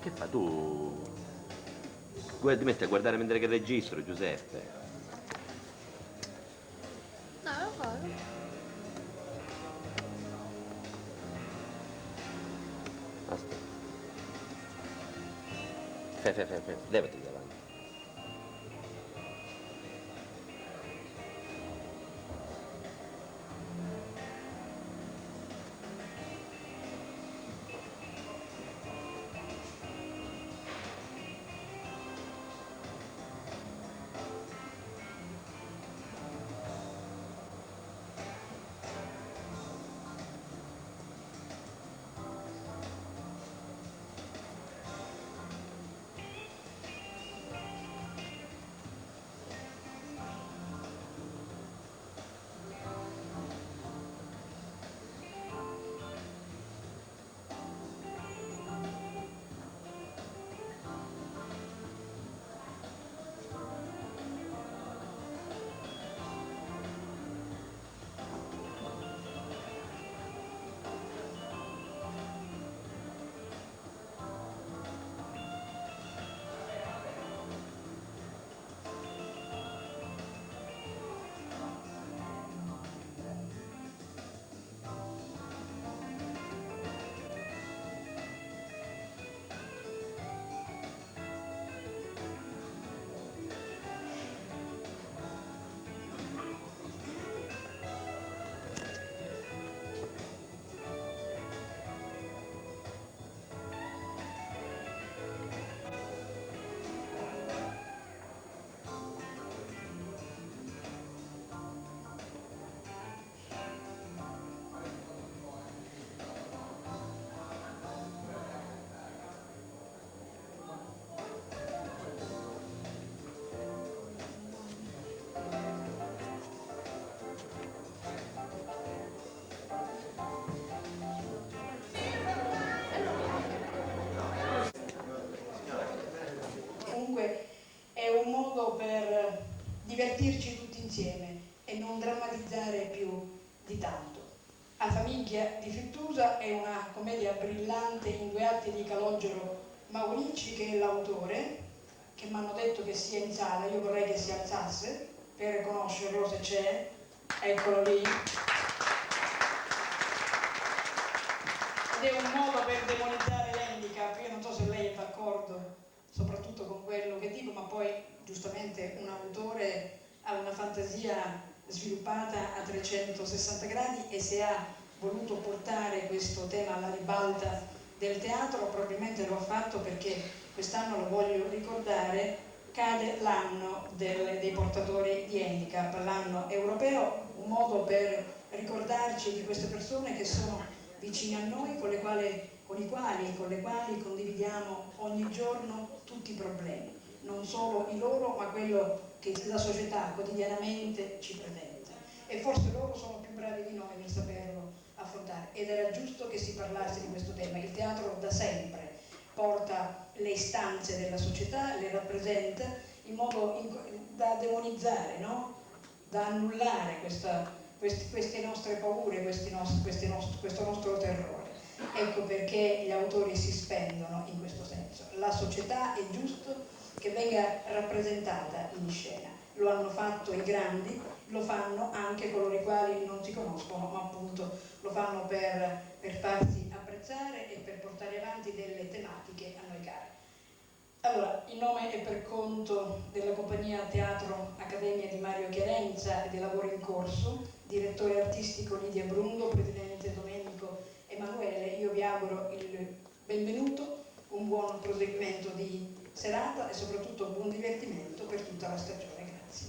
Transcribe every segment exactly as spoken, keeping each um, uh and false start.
Che fa tu? Guarda, ti metti a guardare mentre che registro, Giuseppe. No, lo fa. Aspetta. Fe, fe, fe, fe, levati davanti. Comunque è un modo per divertirci tutti insieme e non drammatizzare più di tanto. A famigghia difettusa è una commedia brillante in due atti di Calogero Maurici, che è l'autore, che m'hanno detto che sia in sala, io vorrei che si alzasse per conoscerlo se c'è, eccolo lì. Ed è un modo per demonizzare l'handicap, io non so se lei è d'accordo soprattutto con quello che dico, ma poi giustamente un autore ha una fantasia sviluppata a trecentosessanta gradi e se ha voluto portare questo tema alla ribalta del teatro, probabilmente lo ha fatto perché quest'anno, lo voglio ricordare, cade l'anno del- dei portatori di handicap, l'anno europeo, un modo per ricordarci di queste persone che sono vicine a noi, con le quali con i quali e con le quali condividiamo ogni giorno tutti i problemi, non solo i loro, ma quello che la società quotidianamente ci presenta. E forse loro sono più bravi di noi nel saperlo affrontare. Ed era giusto che si parlasse di questo tema. Il teatro da sempre porta le istanze della società, le rappresenta in modo inco- da demonizzare, no? Da annullare questa, quest- queste nostre paure, questi nos- questi nos- questo nostro terrore. Ecco perché gli autori si spendono in questo senso. La società è giusto che venga rappresentata in scena. Lo hanno fatto i grandi, lo fanno anche coloro i quali non si conoscono, ma appunto lo fanno per, per farsi apprezzare e per portare avanti delle tematiche a noi care. Allora, il nome è per conto della compagnia Teatro Accademia di Mario Chiarenza e del lavoro in corso, direttore artistico Lidia Brungo, presidente Domenico Emanuele. Io vi auguro il benvenuto, un buon proseguimento di serata e soprattutto buon divertimento per tutta la stagione. Grazie.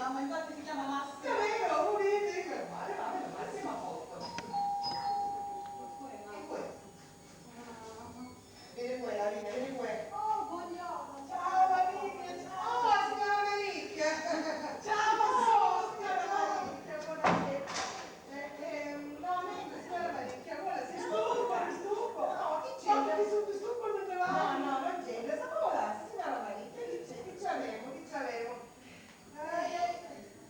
Ma infatti si chiama Massimo. È vero, pure io dico, male, male, Massimo a posto. E poi? Vedi quella, Rita, vedi quella. Oh, buongiorno. Ciao, Maricchia. Oh, signora Maricchia. Ciao, signora Maricchia, buonasera. Eh, ehm, no, niente, signora Maricchia, ora si disturba, disturba. No, chi c'entra? No, chi su-, disturba non ne va. No, no, non c'entra. Sapeva, signora Maricchia, chi c'è? Chi ci avemo? Chi ci avemo? Ai, ai,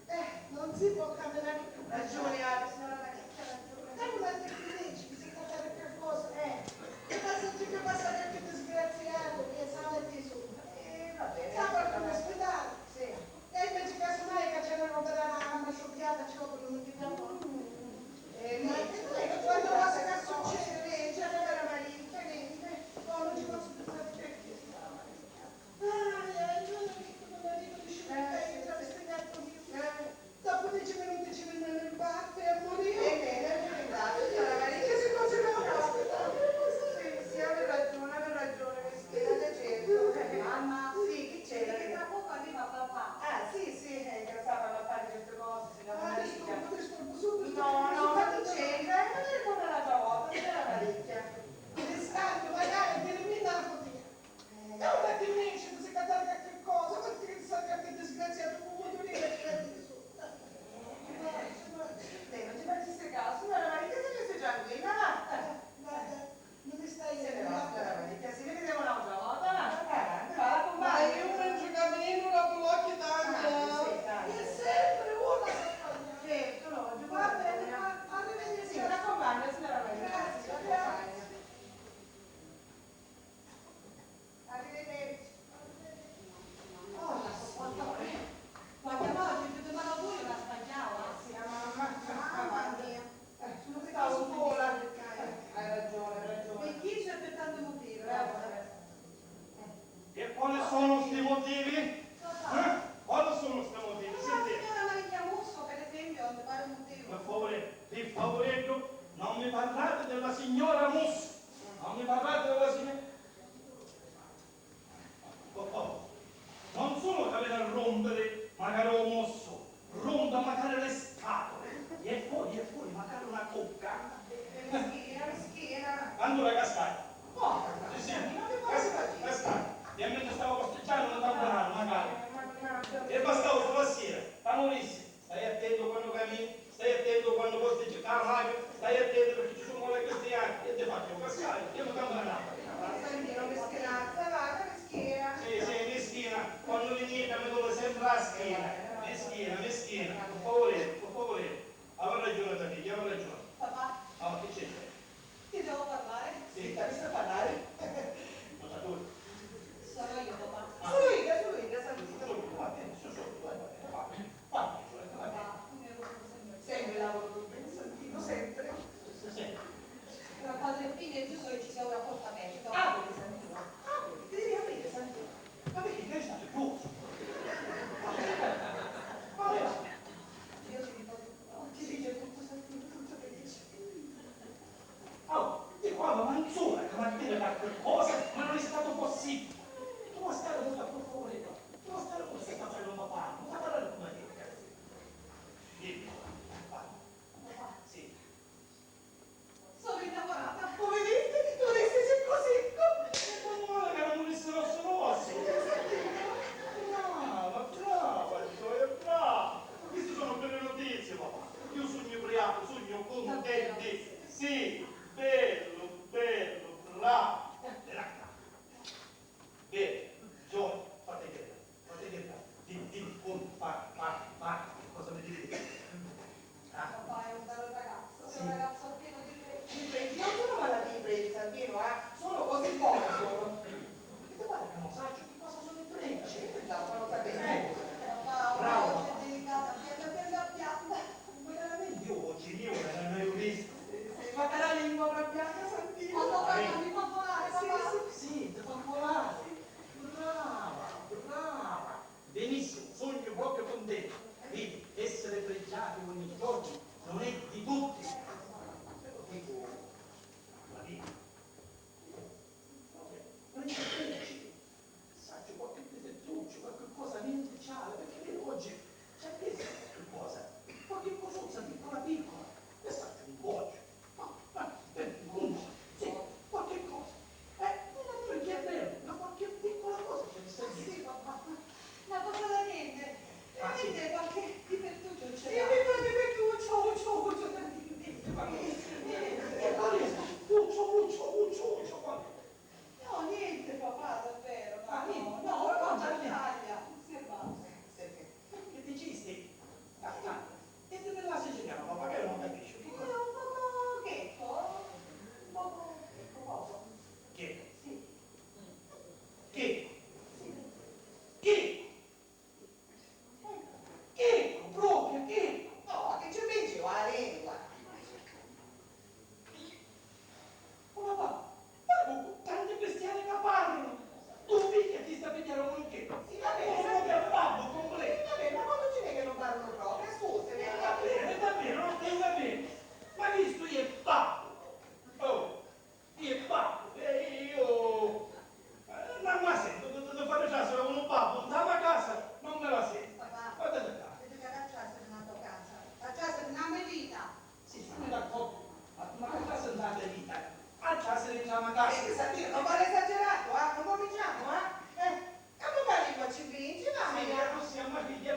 eh, non si può camminare più. Ragione ha, signora Maricchia, ragione. Dai, un altro dieci, bisogna fare qualcosa. Eh, che passa, che passa qualche disgraziato, che sa, metti su. Eh, vabbè. Sa qualcuno ospedale? Sì. E invece casomai che c'è una roba da una gamba scioppiata, ci vuole un più. Eh, ma quando cosa che succede? Lei già era Maricchia, niente. Oh, non ci posso pensare più. Ai, ai, io non dico, non dico di sciocchezza, mi sta spiegato mio. Dopo dieci minuti ci venne il parte a morire. E bene, è diventato, signora Maricchia, si considera un ospite. Sì, sì, aveva ragione, aveva ragione, mischina, che c'entra? Mamma, sì, chi c'era? Che tra poco arriva papà. Ah, sì, sì, eh, che stava a fare certe cose, signora Maricchia. Ah, disturbo, disturbo, subito. No, no, ma non c'entra, eh, magari torna un'altra volta, signora Maricchia. Intanto, magari, termina la fonia. E ora ti dici, ti si catari qualche cosa, perché chissà che disgraziato, come tu dici, che ti su. Lei non ci facesse caso, signora Maricchia, se ne stai tranquilla, va. Guarda, non mi stai... Se ne va, signora Maricchia, si rivedemo un'altra volta, va. Avanti, va, la compagna. Ma io non ci cammino, la blocchi tanto. Avanti, sì, avanti. È sempre una che sbaglia. Certo, logico. Va bene, va, arrivederci. Sì, la compagna, signora Maricchia. Grazie, grazie. Arrivederci. Oh, signore. Ma chiamava, ti domanda pure, ma sbagliava. Sì, la mamma. Mamma mia. Eh, non stavo sola. Hai ragione, hai ragione. E chi c'è per tanto motivo, eh? E quali sono sti motivi? Eh? Quali sono sti motivi? Senti. Signora Maria Chiamusso, per esempio, non ti pare un motivo? Per favore, per favoreddu, non mi parlate della signora Musso. Non mi parlate della signora... Oh, oh. Non solo che avete a rompere magari un osso, rompa magari le scatole, e poi, e poi magari una cocca. Mischina, mischina. Allora cascai. Oh, sì, sì. Ma che cosa faci? Cascai. E mentre stavo posteggiando un tamburano, magari. E bastava solo a sera, ma morissi. Stai attento quando cammini, stai attento quando posteggi a radio, stai attento perché ci sono le cristiane. Io ti faccio cascare, io mi campo la... Senti, non mi scherza, vada, mischina. Sì, sì, mischina, quando mi niente mi dove sempre la schiena. Mischina, mischina, per favore, per favore. Aveva ragione tua figlia, aveva ragione. Papà. Ah, che c'è? Ti devo parlare? Sì, ti devo parlare. Cosa tu? Sono io, papà. Ah. Sono io, sono io, Santino. Sono io, va bene, sono, sono, va bene, va bene. Papà, io ero sempre... Sempre lavoro per me, Santino, sempre. Sì, sì. Tra padre e figlio è giusto che ci sia un rapporto aperto. Ah, vedi, Santino. Ah, vedi, devi aprire, Santino. Ma perché noi siamo chiusi? Ma ora... Io ti dico tutto, ti dice tutto, Santino, tutto che dici. Oh, di qua la manzona che mi ha detto qualcosa, ma non è stato possibile. Tu sei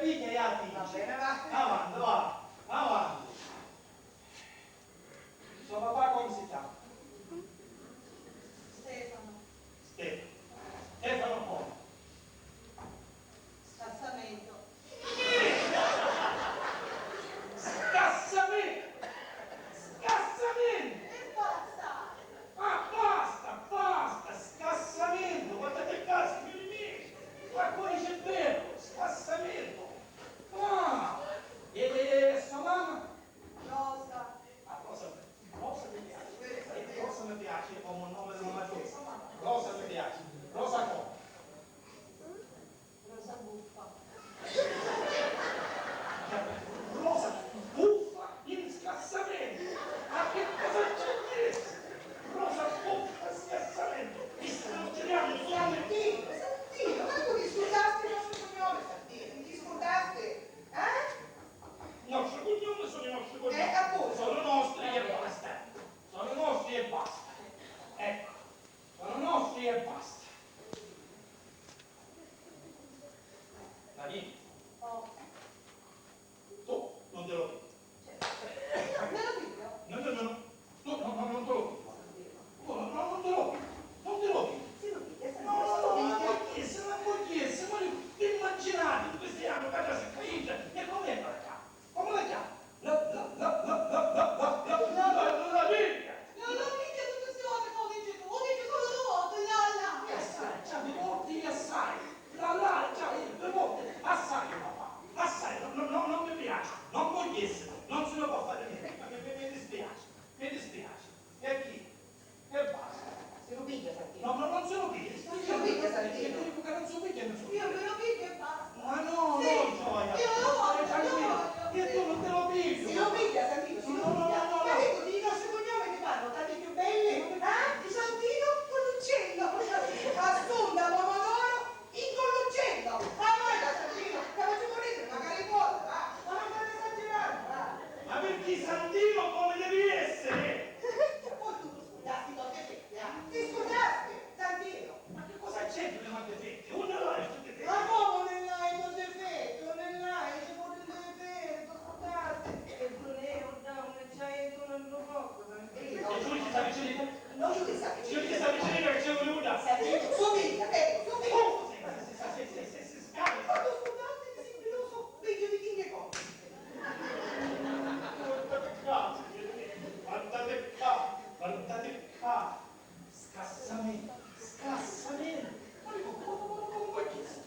Pigghia, jati. Va bene, va. Avanti, va. Avanti. So papà comu si chiama? Stefano. Stefano. Stefano comu? Scassamento. Scassamento! Scassamento! E basta! Ma basta, basta! Scassamento! Guardate qua, signori miei! Ma come c'è bello! Scassamento! Ah! E, e, e sua mamma? Rosa. Ah, Rosa, Rosa mi piace. Rosa mi piace come nome di una Rosa. Rosa mi piace. Rosa come? Rosa buffa. Rosa buffa in scassamento! Ma che cosa c'è questo? Rosa buffa in scassamento! Mi stanno girando suonando il dito! Santino, ma tu ti scurdasti il nostro cognome, Santino? Ti scurdasti? Eh? Nostri cugnomi sono i nostri cugnomi. Eh, appunto. Sono nostri e basta. Sono nostri e basta. Ecco, sono nostri e basta. Nani, tu non te lo pigghi. Cioè, non me lo piglio? No, no, no, no. No, no, no, non te lo piglio. No, no, no, non te lo piglio. Non te lo piglio. Se lo piglia, se lo piglia. No, no, no, ma perché? Se, ma perché? Se voi vi immaginate in questi anni che si è caduta e come è per acá? Come la chiama? La, la, la, la, la, la, la, la, la, la, la Bibbia! Non lo dice tutte ste volte che lo dice tu, lo dice solo due volte, la, la. E assai, già due volte e assai. La, la, già io due volte, assai, papà, assai, no, no, no, non mi piace, non voglio essere, non se ne può fare niente, ma mi, mi, mi dispiace, mi dispiace. E chi? E basta. Se lo piglia, Santino. No, no, non se lo piglia. Se lo piglia, Santino. Io dico che non se lo piglia, non se lo piglia. Io me lo piglio e basta. Ma no, sì, no, Gioia. Io lo voglio, io lo voglio. Io tu non te lo pigli. Se lo piglia, Santino, se lo piglia. No, no, no, no, no. Capito? I nostri cognomi ti fanno tanti più belli, eh? Santino Colluccello. Assunta Pomodoro. In Colluccello! Ma vai da Santino, che facciamo ridere, magari vuole, va! Ma non state esagerando, va! Ma perché Santino come devi essere? E poi tu ti scordasti i tuoi difetti, ah? Ti scordasti, Santino! Ma che cosa c'entra le mie difetti? Non l'hai i tuoi difetti? Ma come non l'hai i tuoi difetti? Non l'hai, ci vuole un difetto, scordasti! E tu ne, un down, c'hai tu non lo poco, Santino! E tu ci sta vicino? Non ci sta vicino! Ci sta vicino che c'è un Santino, subito, ecco, subito! Oh! Sì, sì, sì, sì, sì, sì, sì, sì, sì. Quando scurdasti che sei piloso peggio di King Kong. Guardate qua, guardate qua, guardate qua. Scassamento, scassamento. Ma dico, come, come, come, come questo?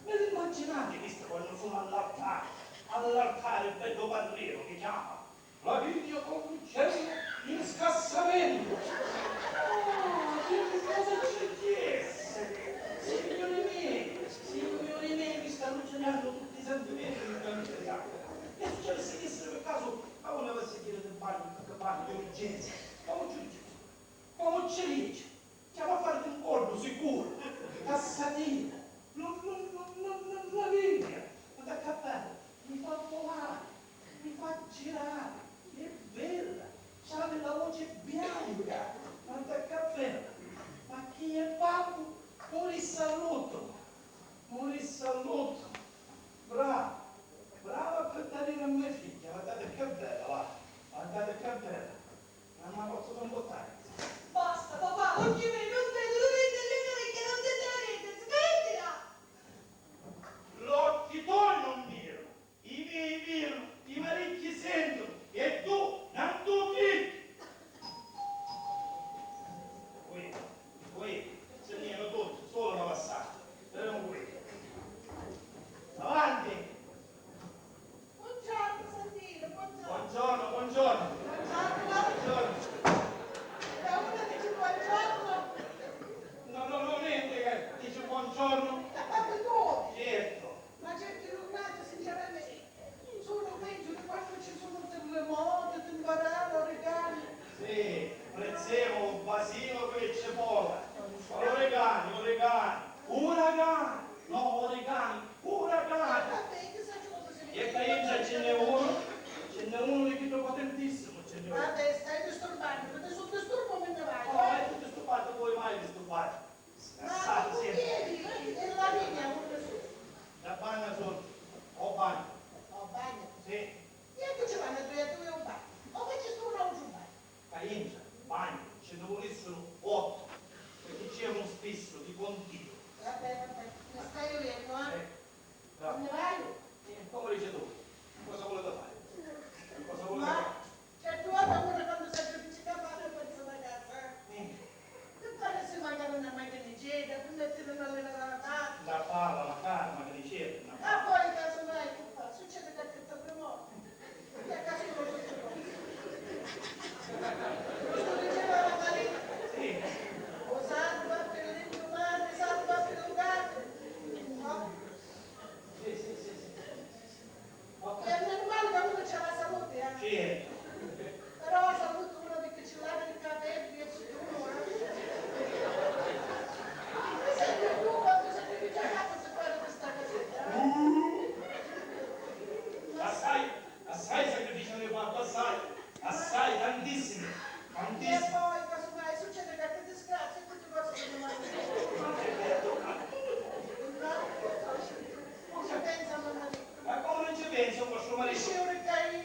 Ve l'immaginate questo quando sono all'altare? All'altare, bello parrero, che chiama? Flavigno Colluccello in scassamento! Oh, che cosa c'è di essere? Signori miei, signori miei, mi stanno girando tutti i sentimenti in questa casa. E se ci avesse di essere per caso, ma come avesse dire del bagno, che bagno di urgenza? Come ci dice? Come ci dice? Ci va a fare un colpo sicuro, tassativo, non, non, non, non, non, non la Bibbia, ma da cappello, mi fa volare, mi fa girare, è bella, c'ha la voce bianca, ma da cappello, ma chi è babbo? Morisse all'ultimo, morisse all'ultimo. Pensa un vostru maritu. Dici ora ca è.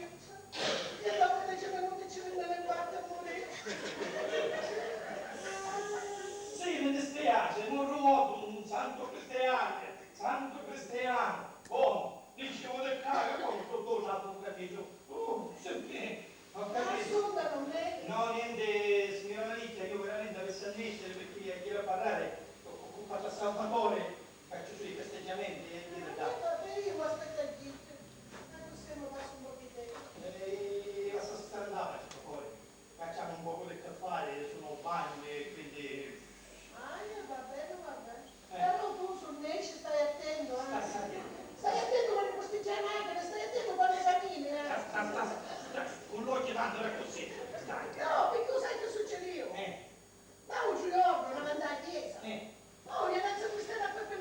E dopu deci minuti ci vinni li guardi a muriri. Sì, mi dispiaci, morru mortu, un santu cristianu, santu cristianu. Comu? Dici, ora ca, comu stu tu, santu cristianu? Uh, sì, ho capito. Ma assunta non è? No, niente, signora Malicchia, io veramente avessi a nesciri perché ieri a parlare ho, ho fatto a Salvatore, faccio sui festeggiamenti e dire da... Vabbè, io aspetto a dirti, ma possiamo passare un po' di tempo. Eh, lascia stare là, faccio fuori. Facciamo un poco di caffè, sono bagno e quindi... Ah, va bene, va bene. Eh. Però tu sul nesci stai attento, eh. Sta, sta attento. Stai attento quando posticci a machina, stai attento quando cammini, eh. Sta, sta, sta, sta, con l'occhio tanto è così, stai. No, perché lo sai che succede io? Eh. Ma un giorno, una andata a chiesa. Eh. Oh, io non sono stata a Peppe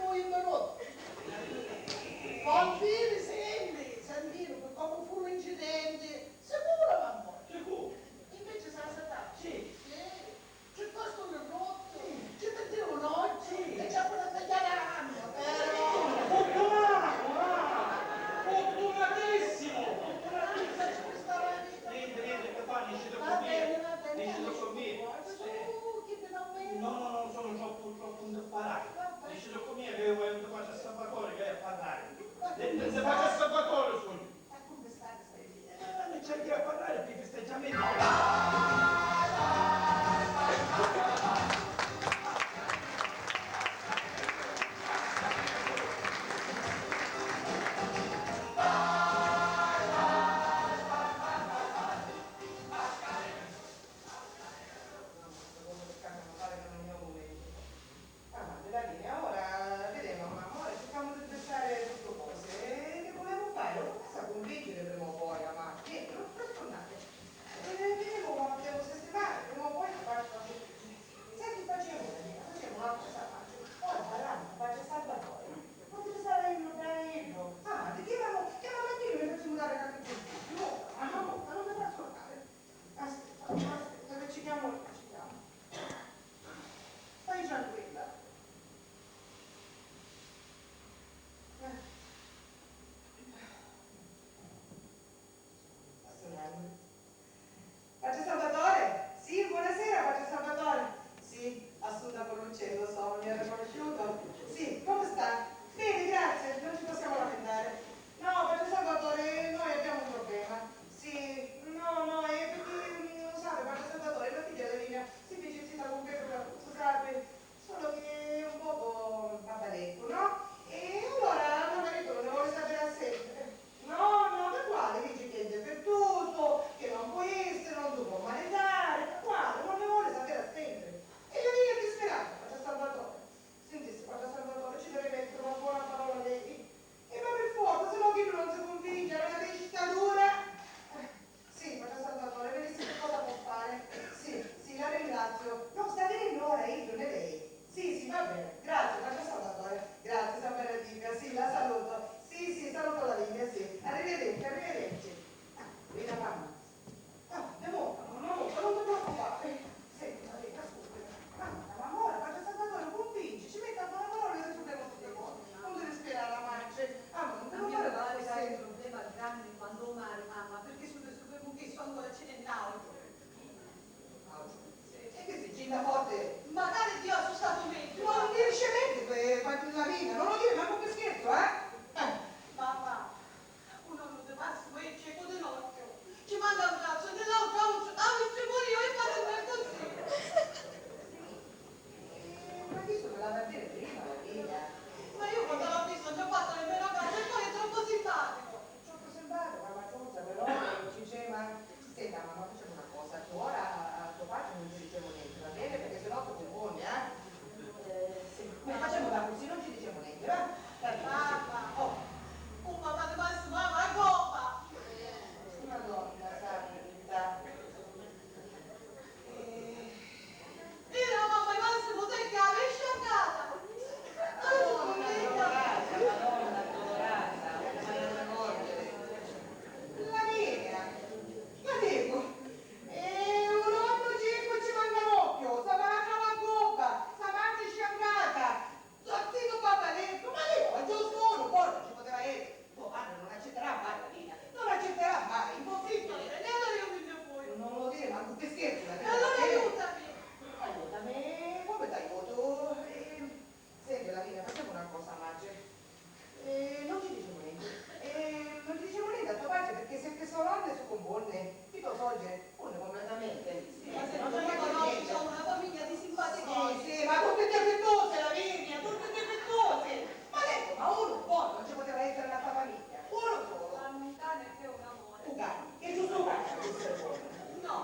Unni? Chi to sogge? Unni completamente? Sì, ma se tu mi conosci, c'ho una famiglia di simpaticosi. Sì, sì, ma tutti difittusi, Lavinia, tutti difittusi! Ma dettu, ma unu buonu non ci poteva essere nella sta famiglia? Unu solo! Ma un cane che è un amore. Un cane? Che giusto un cane può essere buono? No.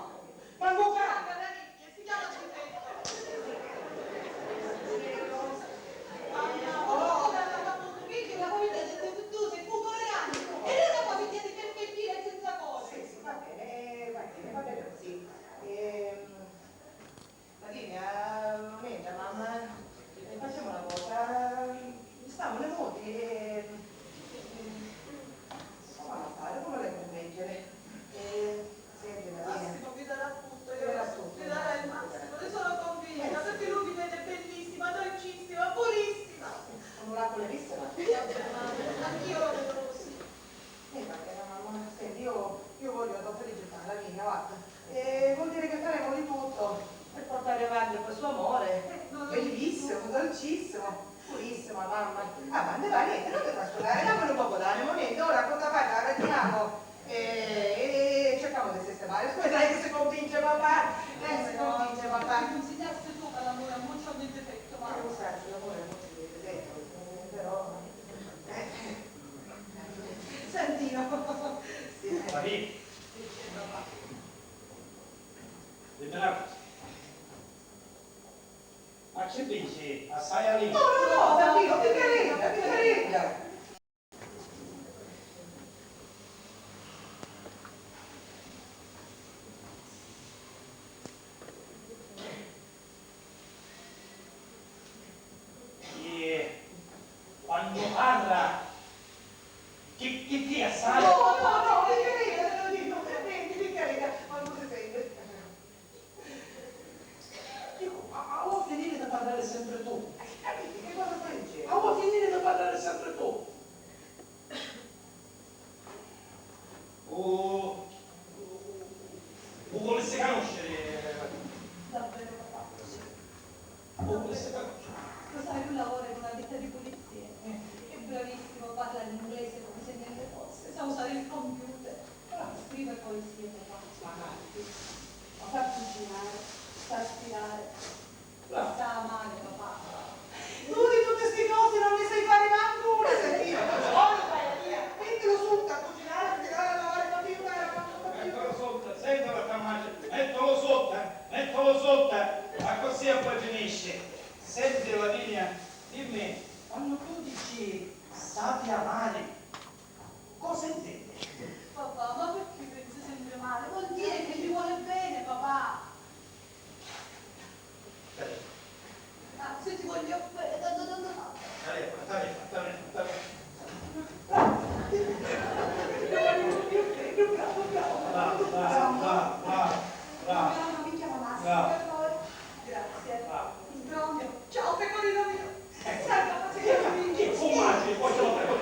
Ma un cane? Una canariglia, si chiama Difetto. Sì, sì, va bene, eh, va bene, va bene così. Ehm, Lavinia, nenta, mamma, eh, facciamo una cosa, stammu muti e, eh, comu l'ha a fari, comu l'ha a cunvinciri? Eh, senti, Lavinia. Massimo vi darà tutto, vi darà tutto, vi darà il massimo, ne sono convinta, perché lui vi vede bellissima, dolcissima, purissima. Comu l'acqua purissima. Anch'io lo vedo così. Eh, va bene, mamma, senti, io, io voglio la tua felicità, Lavinia, guarda. E vuol dire che faremo di tutto per portare avanti questo amore bellissimo, dolcissimo, purissimo, mamma. Avanti, va, niente, non ti trascurare, dammi un poco d'animo, niente, ora cosa fai? Ragioniamo e, e cerchiamo di sistemare. Come sai che si convince papà? Eh, si convince papà. Mi consigliaste tu che l'amore ha molto difetto, ma... Ma lo sai, l'amore ha molto difetto, eh, però, eh, Santino. Sì, eh. Sì, sì, papà. Dimmi una cosa. Ma chi dici? Assai a lì? No, no, no, Santino, piccaredda, piccaredda. Chi, quannu parra, chi, chi, chi assai? No, no, no, piccaredda, te lo dico, veramente, piccaredda, ma non si sente. Dico, a, a vuoi finire di parlare sempre tu? Hai capito? Che cosa stai dicendo? A vuoi finire di parlare sempre tu? U, u vulissi canusciri? Davvero, papà? U vulissi canusciri? Lo sai, lui lavora in una ditta di pulizie. Eh. È bravissimo, parla l'inglese come se niente fosse, sa usare il computer, scrive poesie, papà. Ma dai, ma sa cucinare, sa stirare. Sta male, papà. Tu di tutti sti cosi non ne sai fare mancu una, Santino. Ora fai la mia. Mettilo sotto a cucinare, a stirare, a lavare, fammi aiutare, fammi aiutare. Mettilo sotto, senti, ora sta male. Mettilo sotto, eh. Mettilo sotto, eh. Ma così poi finisce. Senti, Lavinia, dimmi, quando tu dici sapi amare, cosa intendi? Papà, ma perché pensi sempre male? Vuol dire che mi vuole bene, papà. Ah, se ti voglio bene, tanto, tanto, tanto. Bravo, bravo, bravo, bravo. Bravo, bravo, bravo, bravo. Mamma, mi chiama Massimo, per favore. Grazie. Bravo. Pronto? Ciao, pecorino mio. Salve, ma che mi dici? Fumati, poi ce lo prego.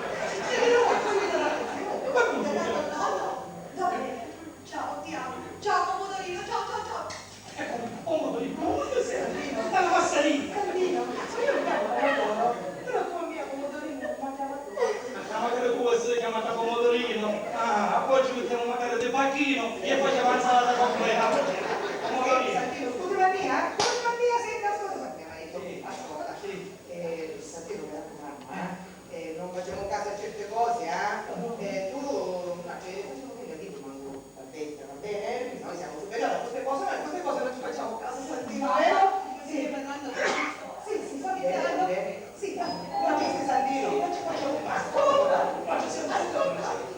Sì, io non faccio ridere così. Ma come si dice? No, no, va bene. Ciao, ti amo. Ciao, pomodorino. Ciao, ciao, ciao. Ecco, pomodorino. Ma come sei? Santino. Dalla masseria. Santino, ma io non chiamo pomodoro. Però tu a mia pomodorino non mi chiama tu. Ma magari tu vuoi essere chiamata pomodorino. Ah, poi ci mettiamo magari del bacchino e poi c'è la salata completa. Pomodorino. Santino, scusami a mia, eh? Scusami a mia, senti, ascolta, ma mi ha detto, sì, ascolta. Sì. Eh, Santino, mi raccomando, eh, eh, non facciamo caso a certe cose, eh? Eh, tu, ma che, facciamo finta che tu manco al vecchio, va bene? Noi siamo superiori a queste cose, noi a queste cose non ci facciamo caso, Santino, vero? Sì. Sì, sì, va bene, va bene. Sì, ma, ma che stai, Santino? Non ci facciamo caso. Ascolta, ma ci siamo, ascolta.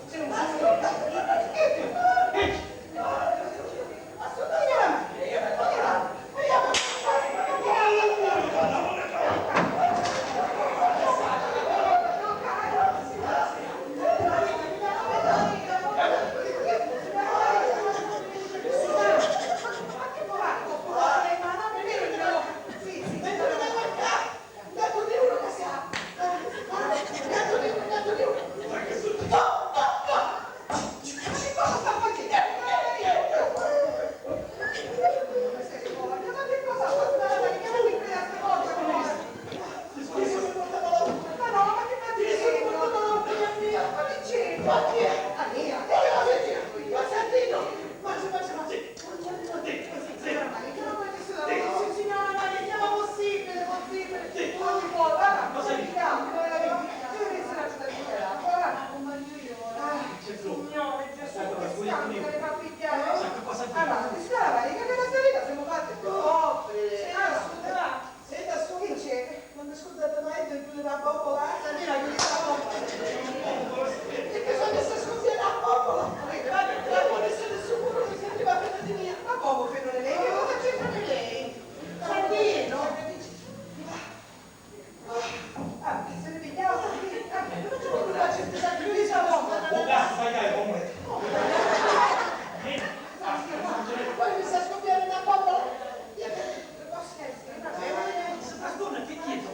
Poi mi sa scoppiare una bombola. Io che... Ma donna, che chiedo?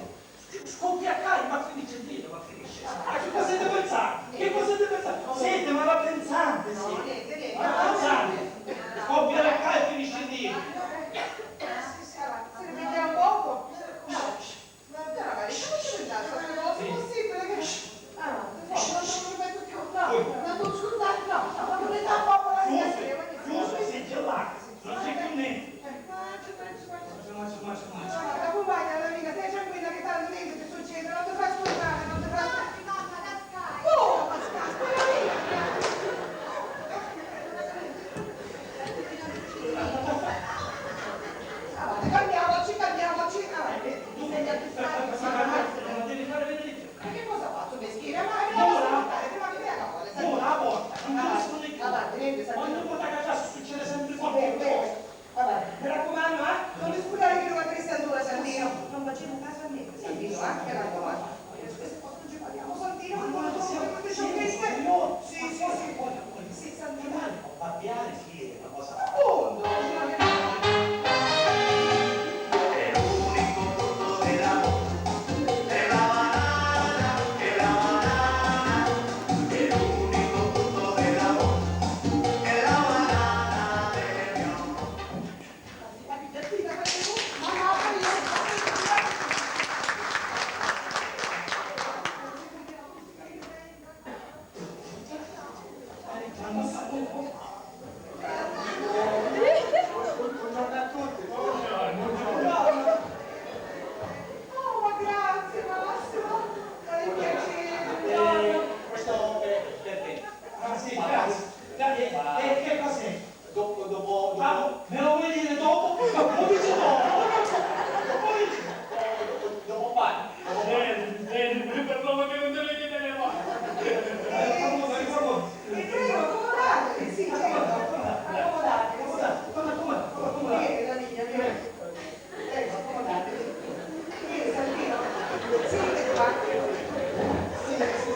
Scoppia ccà e ma finisce lì, ma finisce. Ma che cosa stai pensando? Che cosa stai pensando? Senti, ma va pensante, sì. No, niente, niente. Ma pensante. Scoppia ccà e finisce lì. Allora, se ne vede un poco. Ma veramente, ma come si pensa a queste cose? Possibile che... Ah, no, non mi metto più. No, non tu scusate, no, no, ma non è da poco la... Chiuso, chiuso e sei gelato. Non c'è più niente. Eh, ma ci penso, ma ci... Ma, ma, ma, ma, ma. Ma compagna, amica, stai tranquilla che tanto niente ti succede, non ti fai spaventare, non ti fai... Mamma, mamma, cascai. Oh, ma cascai, ma io... Avanti, cambiamoci, cambiamoci, avanti. Insegna a fissare, ma devi fare vedere. Ma che cosa faccio, meschina? Ma mi devo ascoltare prima che mi venga fuori, senti. Ora, a volta, non ti rispondi più. Avanti, niente, senti. Ogni volta che casa succede sempre qualche cosa. Vabbè, mi raccomando, eh? Non mi scordare che non la triste allora, Santino. Non facciamo caso a niente, Santino, eh? Mi raccomando. Questo qua non ci parliamo, Santino, ma non lo so, siamo triste. Sì, sì, sì. Sì, Santino. Appunto. Buongiorno a tutti. Buongiorno. Oh, ma grazie, Massimo. È un piacere, buongiorno. Eh, questo per, per te. Ah, sì, grazie. Grazie. E che cos'è? Dopo, dopo, dopo. Ah, me lo vuoi dire dopo? Lo dice dopo, lo dice dopo, lo dice dopo. Dopo, dopo, dopo un bagno. Bene, bene, per l'uomo che non deve chiedere mai. Eh, per favore, per favore. E prego, accomodate, sì, certo. Accomodate, sì. Come, come, come, come? Vieni, la linea, vieni. Prego, accomodatevi. Vieni, Santino. Siediti qua. Sì, sì, sì.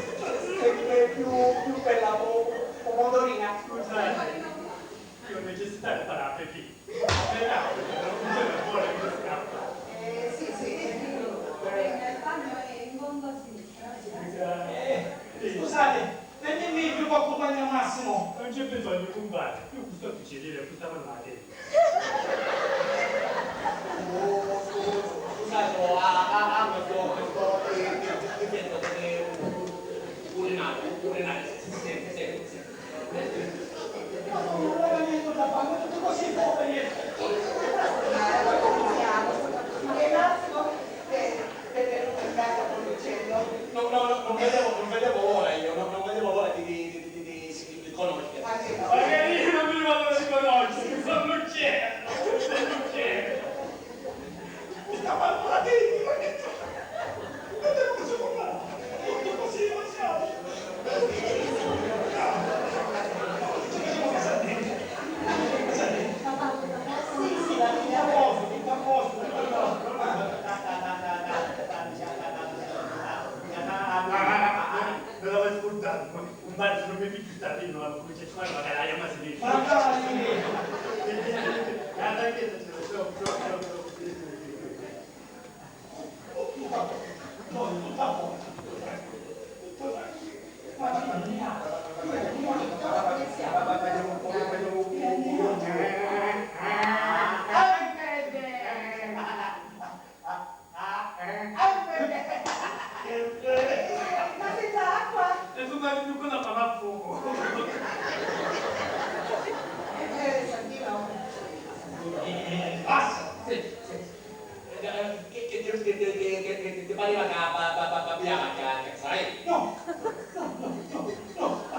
Sempre più, più bella po-, pomodorina. Scusate, io ho necessità di fare la pipì. Peraltro, non c'è una buona che scappa. Eh, sì, sì. Nel bagno è in fondo a sinistra. Eh, scusate, tenimi più poco bagno Massimo. Non c'è bisogno, compare. Io sto qui a dire questa parlata. Scusate, a, a, a questo, questo, eh, eh, difetto come urinario, urinario, sempre, sempre, sempre. Ma non ho niente da fare, tutti così poveri. No, no, no, non vedevo, non vedevo l'ora io, no, non vedevo l'ora di, di, di, di, di, di, di conoscere. Magari io non mi vado a riconoscere, sono un uccello, sono un uccello. Sta parlando di... Me la vai scurdando, ma un bacio non mi piace sta prima, ma comincia a fare magari la mia... Ma dai! Guarda che c'è, ma senza acqua? E tu vai più con la mamma a fuoco. Eh, Santino. Eh, eh, basta. Sì, sì. Eh, che, che, che ti pareva che ba-, ba-, ba-, babbiava che, che sai? No, no, no, no, no, ma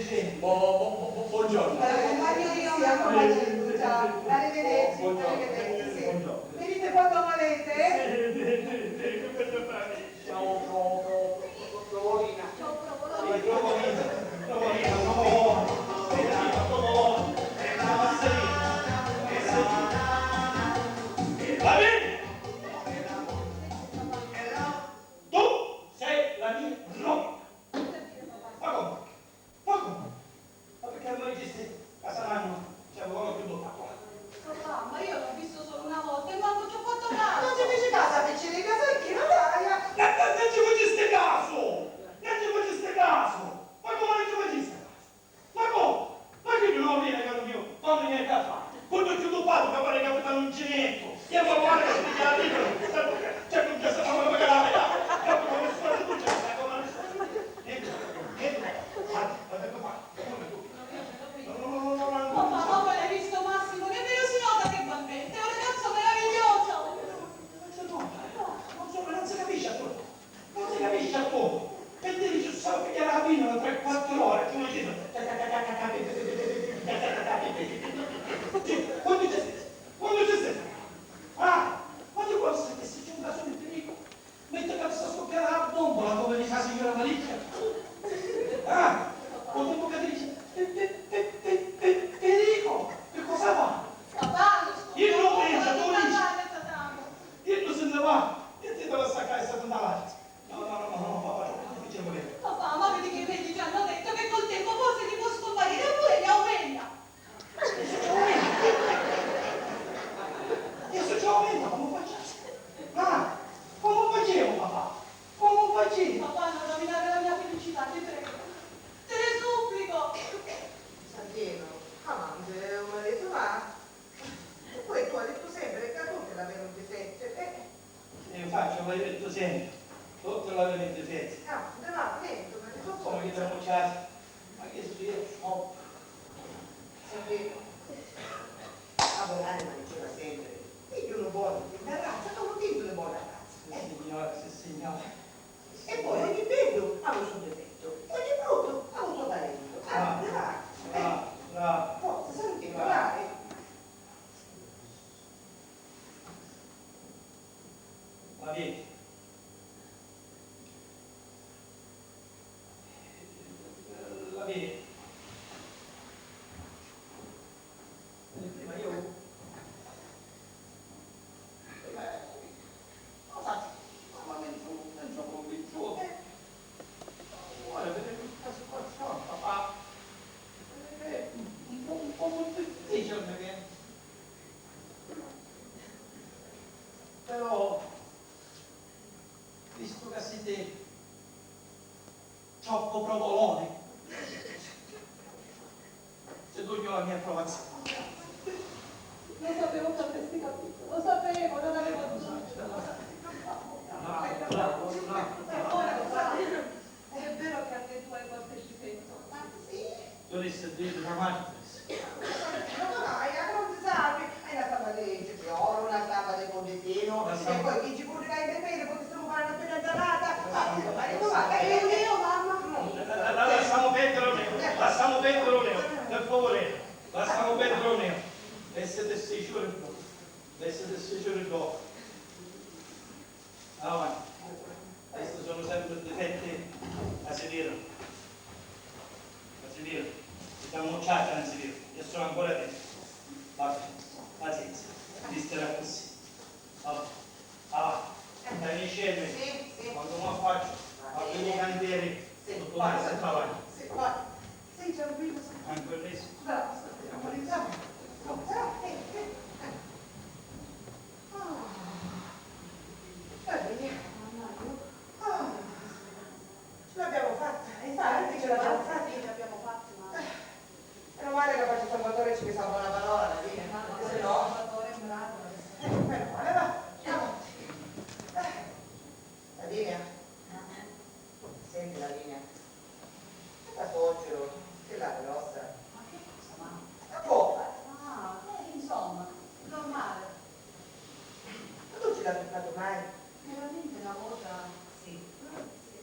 sì, sì. Bo-, bo-, bo-, bo-, buongiorno. Ve l'accumpagnu io, mi raccomando, ciao. Arrivederci, buongiorno, arrivederci, sì. Buongiorno. Venite quando volete, eh? Sì, sì, sì, sì, che faccio fare? Ciao, Fro-, Fro-, Fro-, Fro-, Frovolina. Ciao, Frovolina. Sì, Frovolina, Frovolina, Frovolina, Frovolina, Frovolina, Frovolina, Frovolina. Va bene? Tu sei la mia rovina. Ma come? Ma come? Ma perché non mi dicesti casa mamma? Cioè, non ho più dovuto qua. Papà, ma io l'ho visto solo una volta e manco ci ho fatto caso. Non ci feci caso, picciricca, sai chi non l'hai? Non, non, non ci facesti caso! Non ci facesti caso! Ma come non ci facesti caso? Ma come? Ma chi non lo vedi, caro mio? Quando niente a fare? Quando ci ho fatto, che pare che ho fatto un cinetto. Io mi guardo e mi dico, certo che sta mamma che la vede. Io mi sono tutto, c'è sta mamma. Niente, niente. Guarda, guarda che fa. Papà, ma voi l'hai visto Massimo? Nemmeno si nota che va in mente, è un ragazzo meraviglioso! Non si nota, non si, non si capisce ancora. Non si capisce ancora. Per dire, ci stavo a pigliare la pinna da tre quattro ore, tu non ci sei. Quando c'è, quando c'è stato? Ah, ma tu quando sai che se c'è un caso di pericolo? Mentre che sta scoppiando la bomba, la come dice la signora Malicchia. Ah, o tempo che dice, "Pe-, pe-, pe-, pe-, pe-, Perico, che cosa fa?" Papà, non sto... Io non penso, tu dici. Io non se ne va, e ti devo staccare e sta tanta l'aria. No, no, no, no, no, papà, troppo difficile, volevo. Papà, ma vedi che i medici hanno detto che col tempo forse ti può scomparire pure gli aumenta. Io suggerimento! Io suggerimento, come facciamo? Ah, come facciamo, papà? Come facciamo? Papà, non rovinare la mia felicità, ti prego. Te ne supplico! Santino, avanti, un marito va. E poi tu hai detto sempre che a tutti l'avevano un difetto, eh? E infatti, l'hai detto sempre, tutti l'avevano un difetto. Ah, no, no, niente, ma... Come che ti ammucciati? Ma che sto io? Oh. Santino, a volare mi diceva sempre, figlio uno buono, di una razza, come un figlio di buona razza. Sì, signora, sì, signora. E poi ogni bello ha un suo difetto, ogni brutto ha un suo talento. Ah, bravo, bravo, bravo. Forza, Santino, dai. Va bene. Va bene. Eh, prima io, eh, non lo so, ma non sono, non sono convinto. Eh, Vistu ca siti troppu provolone, ti dugnu la mia approvazione. Lo sapevo che avresti capito, lo sapevo, non avevo dubbi. Bravo, bravo, bravo, bravo. È vero che anche tu hai qualche difetto. Ma sì. Tu avissi a diri la martris. Ma no, no, no, non si sa, hai una stampa di cetriolo, una stampa di pudditinu, e poi chi ci puddi fai intervenire, poi stiamo parlando appena insalata. Ma insomma, ma insomma, che io, io, mamma. La, la, la, lasciamo perdere, Romeo, lasciamo perdere, Romeo, per favore, lasciamo perdere, Romeo. E siete sicuri, e siete sicuri, dopo. Avanti. Questi sono sempre difetti, ma si vedono. Ma si vedono. Ti dà un'occhiata, non si vedono. Io sono ancora dentro. Vabbè, pazienza. Mister è così. Avanti. Avanti. Stai insieme? Sì, sì. Quando mi affaccio, apri i cantieri, sì, tutto va, va, sempre avanti. Sì, va. Sì, tranquillo, sì. Tranquillissimo. Bravo, sta bene, amore, bravo. Bravo, eh, eh, eh. Ah. Va bene. Ah. Ce l'abbiamo fatta, infatti ce l'abbiamo fatta. Sì, ce l'abbiamo fatta, ma... Eh, meno male che faccio Salvatore, ci mi salva una parola alla fine, perché se no... Salvatore è bravo. Eh, meno male, va, avanti. Eh, Lavinia, senti Lavinia, e sta suocero, che l'ha grossa? Ma che cosa, mamma? La coppa! Ah, eh, insomma, normale. Ma tu ci l'hai toccato mai? Veramente una volta sì. Sì.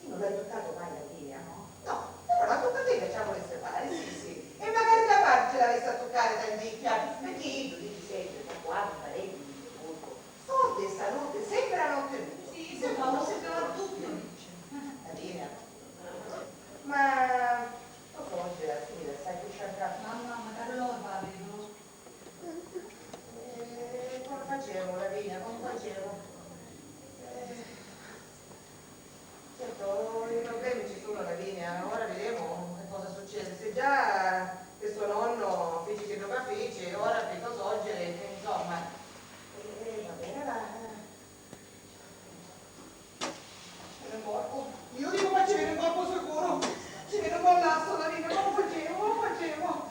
Io non l'hai toccato mai, Lavinia? No. No, però la tocca a te che ci la volesse fare, sì, sì. E magari la parte ce l'avesse a toccare tanticchia, perché io dico sempre, da qua, parenti, dice molto, soldi e salute sembrano ottenuti. Sì, sì, ma non si trova tutto, dice. Lavinia, ma lo so, Angela, sì, la sai che c'è anche... Mamma, ma da loro va, vedo. Eh, come facciamo, Lavinia, come facciamo? Eh, certo, i problemi ci sono, Lavinia, ora vedremo che cosa succede. Se già questo nonno fece quello che fece, ora per tua suocera, insomma, eh, eh, va bene, va. Ci vene un colpu. Io dico che ci vene un colpu sicuro. Ci vene un mallasso, Lavinia, ma non facevo, non facevo.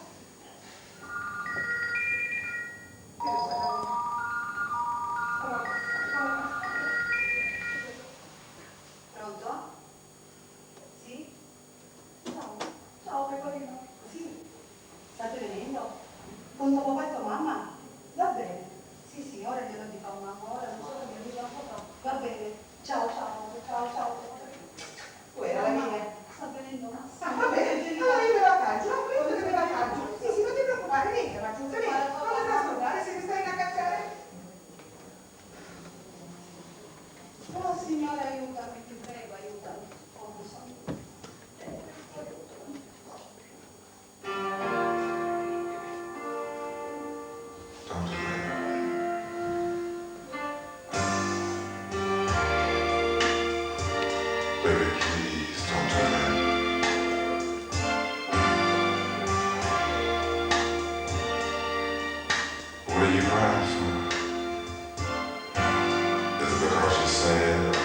Pronto? Sì? Ciao. Ciao, Pecorino. Sì. State venendo? Con tuo papà e tua mamma? Va bene. Sì, sì, ora glielo dico a mamma, ora non so che mi dico a papà. Va bene. Ciao, ciao, ciao, ciao, Pecorino. Uè, la Lavinia. Sta venendo, ma... Ah, va bene. Allora io me la faccio, no? Io me la faccio. Sì, sì, non ti preoccupare, niente, ma giustamente non mi fa scordare se mi stai a cacciare. Oh, Signore, aiutami, ti prego, aiutami. Oh, Signore. Don't do that. Baby, please don't do that. What are you crying for? Is it because you're sad or,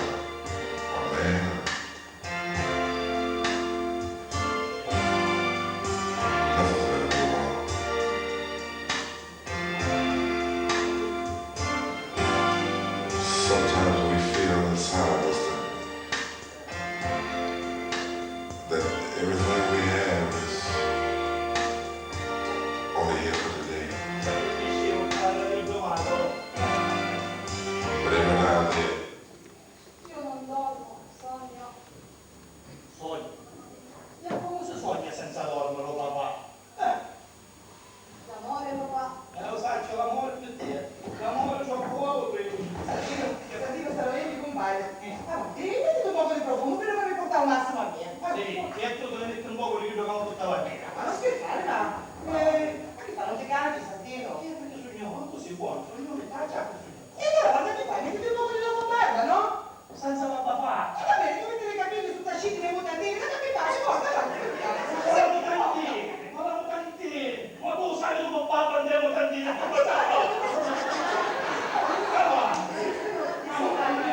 or mad? Nothing's gonna go wrong. Sometimes we feel inside of us that, that everything we have is only here for today. But every now and then, io non dormo, sogno. Sogno? Giacomo, si sogna senza dormere, o papà? Eh. L'amore, papà. Eh, lo saccio, l'amore per te. L'amore troppo poco per lui. Santino, Santino, sta venendo, compagno. Eh. Ah, e mettiti un poco di profumo, prima che mi porta un massimo a me. Sì, e tu te ne metti un poco di quello che non portava a me. Ma non scherzare, ma, eh, ma che fa, non ti cangi, Santino? Eh, perché sogno, ma tu sei buono, sogno, mi piace, sogno. E allora cosa ti fai? Mettiti un poco di la bombarda, no? Senza papà fa. E va bene, tu metti le capelli su taciti, le mutandine, cosa ti fai? Forza, forza, forza. Ma la mutandine, ma la mutandine. Ma tu sai, tu papà, quando è mutandine, tu papà. Avanti. Avanti.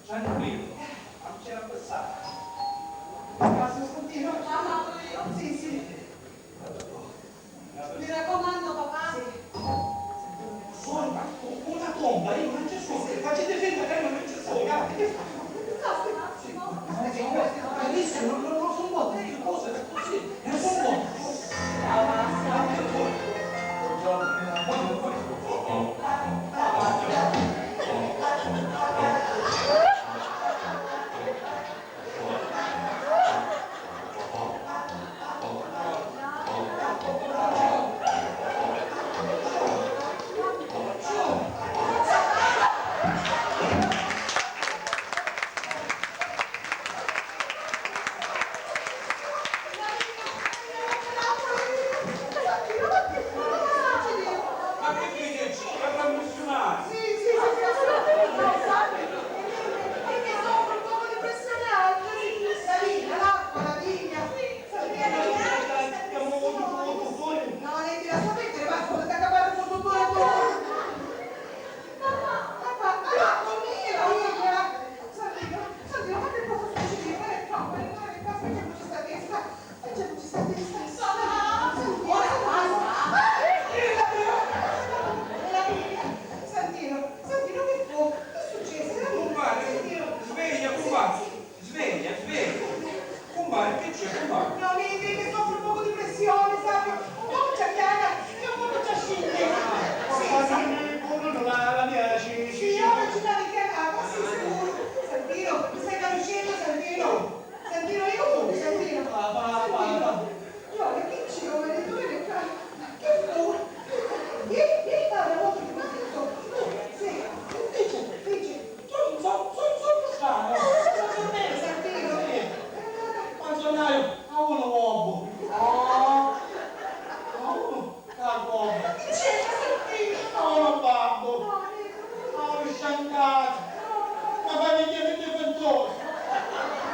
Tranquillo, non c'è una passata. Grazie, Santino. Mamma, pure io. Sì, sì. Mi raccomando, papà. Sì. Suona una tomba, io non ci sono. Facete finta che io non ci sono. Che fate? Che fate? Che fate? Sì. Ma io non, non, non sono morto, che cosa è così? Non sono morto. Ma che dici? Parla a missionario! Sì, sì, sì, sì, sì, sì, sì, perché soffro un poco di pressione alta, sì. La vita, l'acqua, la vigna. Sì, sì, sì, sì, sì. No, Leti, lascia perdere, basta, potete accabbare tutto, tutto, tutto. Mamma, papà, mamma mia, la vigna. Santino, Santino, ma che cosa succede? Ma è troppo, ma è troppo, che c'è questa testa? Santino, Santino, Santino, Santino, che fu? Che successe? Cumpari, Santino. Sveglia, cumpari. Sveglia, sveglia. Cumpari, che c'è, cumpari? No, vedi che soffro un poco di pressione, sai? Un poco ci acchiana e un poco ci asciuga. Sì, sì. Sì, ora ci la richiamava, sì, sicuro. Santino, mi stai conoscendo, Santino? Santino, io sono Santino. Santino. Giovanni, chi ci vuole? Dove ne fa? Che fu? Che, che parla molto di questo? Sì, invece, invece, io non so, so, so strano. Santino. Sì. Quando sono io, a uno uovo. Oh. A uno. Ca cuomu? Ma chi c'entra, Santino? Ma unu babbu! No, Nico, no. Ma unu sciancato! No, no, no. Una famiglia di difettosi!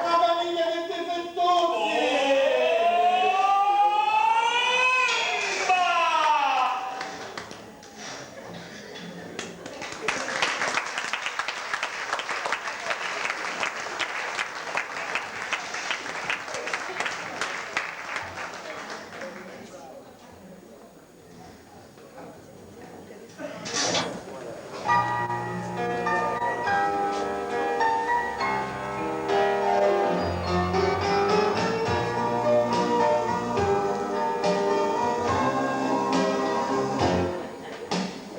Una famiglia di difettosi!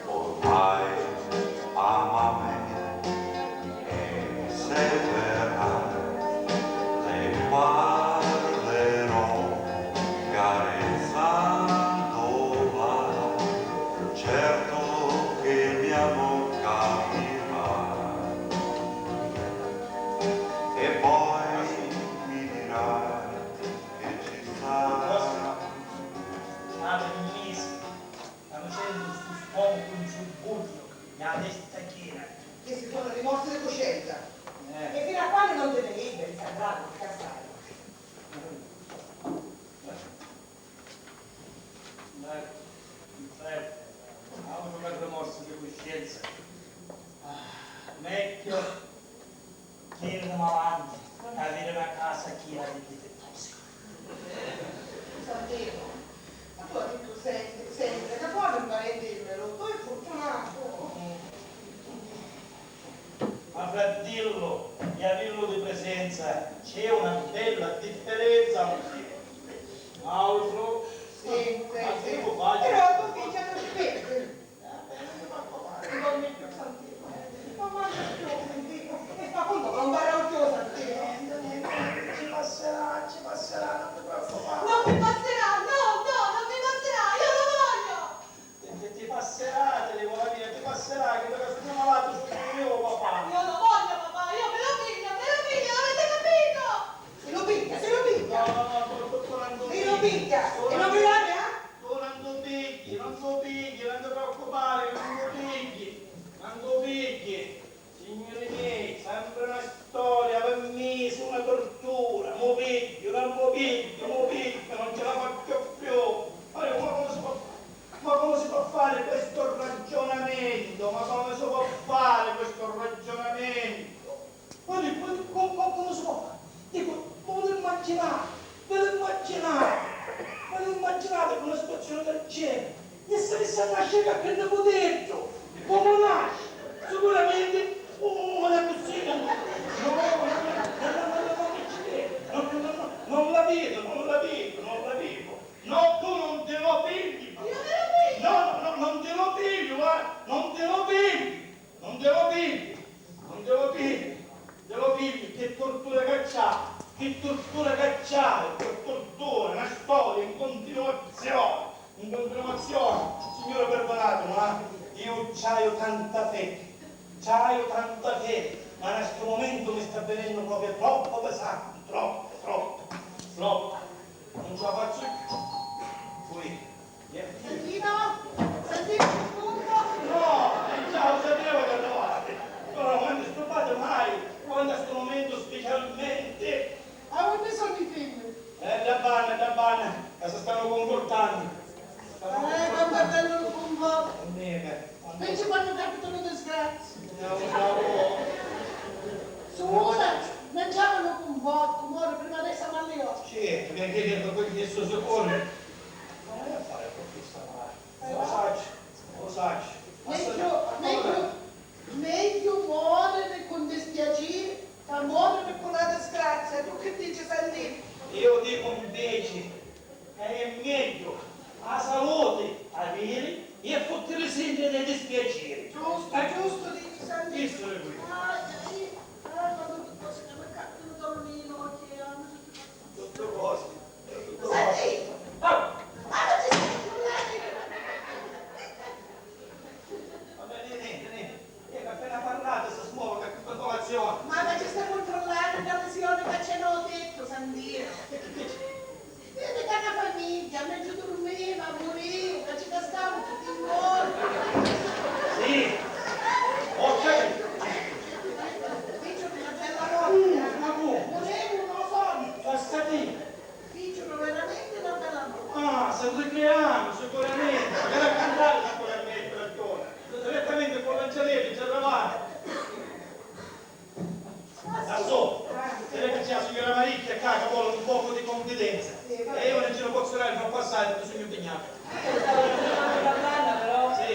Ormai ama me e se verrà, le parlerò carezzandola, certo che il mio amor capirà. E poi mi dirà che ci sta. Ave misi, sta facennu stu spomu cu un surbugghiu e a testa chiena. Chisti sunnu rimorsi di cuscenza. Eh. E finu a quannu non ti ni liberi, Sandrago, ti castai. Dai, infernu, autru ca rimorsi di cuscenza. Ah, megghiu. Chini malanti, aviri na casa china di difettosi. Santino, ma tu hai dittu sempri, sempri ca quannu un parenti è venutu è furtunatu. Ma frattillu, e avillu di prisenza c'è una bella differenza, ma autru, sì, sì, ma sì, che lu faci? Però a to figghia non ci pensi. Non mi più sentire. Non voglio più sentire. E sta punto non vorrò più sentire. Niente, niente, niente, ci passerà, ci passerà, non ti preoccupare. Non mi passerà, no, no, non mi passerà, io lo voglio! Ti, ti, ti passerà, ti dico la mia, ti passerà, che dove sono malato sono io, papà. Io lo voglio, papà, io me lo piglio, me lo piglio, l'avete capito? Se lo piglia, se lo Chi tortura ca c'hai, chi tortura, na storia in continuazioni, in continuazioni. Signura, pirdunatimi, ma iu c'haiu tanta fedi, c'haiu tanta fedi, ma na stu mumentu mi sta vinennu propriu troppu pisanti, troppu, troppu, troppu. Non ce la fazzu cchiù. Poi, Santino? Santino, ti disturbo? No, eh, già, lo sapevo che arrivavate. Però non mi disturbate mai, quando a sto momento specialmente. Avuo bisognu di femmini. Eh, dda banna, dda banna, ca si stannu cunfurtannu. Eh, quantu è bellu lu cunfortu. Nega. Inveci quannu capita una disgrazia. Sura, manciava lu cunfortu, mori prima d'essa malliò. Certu, perché certu, poi di stu secondo. Ma non è fare con questa mare. Lo saccio, lo saccio. Meglio, meglio, meglio morire con dispiacere che morire con la disgrazia. Tu che dici, Santino? Io dico invece, e è megghiu a saluti aviri e futtiri sempri dei dispiaciri. Giustu, giustu, dici Santino. Chistu è quì. Ai, ai, ai, quantu ti cosi ca mi capitanu duluri ni l'occhi, ah, mi senti... Tuttu cosi, tuttu cosi. Senti! Ah! Ma non ci stai parlando? Vabbè, nenti, nenti. Iu appena parlatu, si smovi, ca cuntrullu. Ma ca ci sta cuntrullannu dda lesioni ca c'è nô tettu, Santino. Vidi ca na famigghia, mentre durmiva, murì, ca ci cascamu tutti in colpa. Sì, ho capito. Dice una bella roba. Uh, ma come? Muremu, non lo so. Passati. Ficiru veramenti na bella notti. Ah, si ricreamu sicuramenti, ma c'era a cantari naturalmenti, ragioni. Direttamenti cu l'Angeleddu ci arrivamu. Assò, si vedi ca c'è la signora Maricchia ccà ca voli un pocu di cunfidenza. Sì, va bene. E io non ci la pozzu dari, fa passari, perché sugnu impignatu. Sì,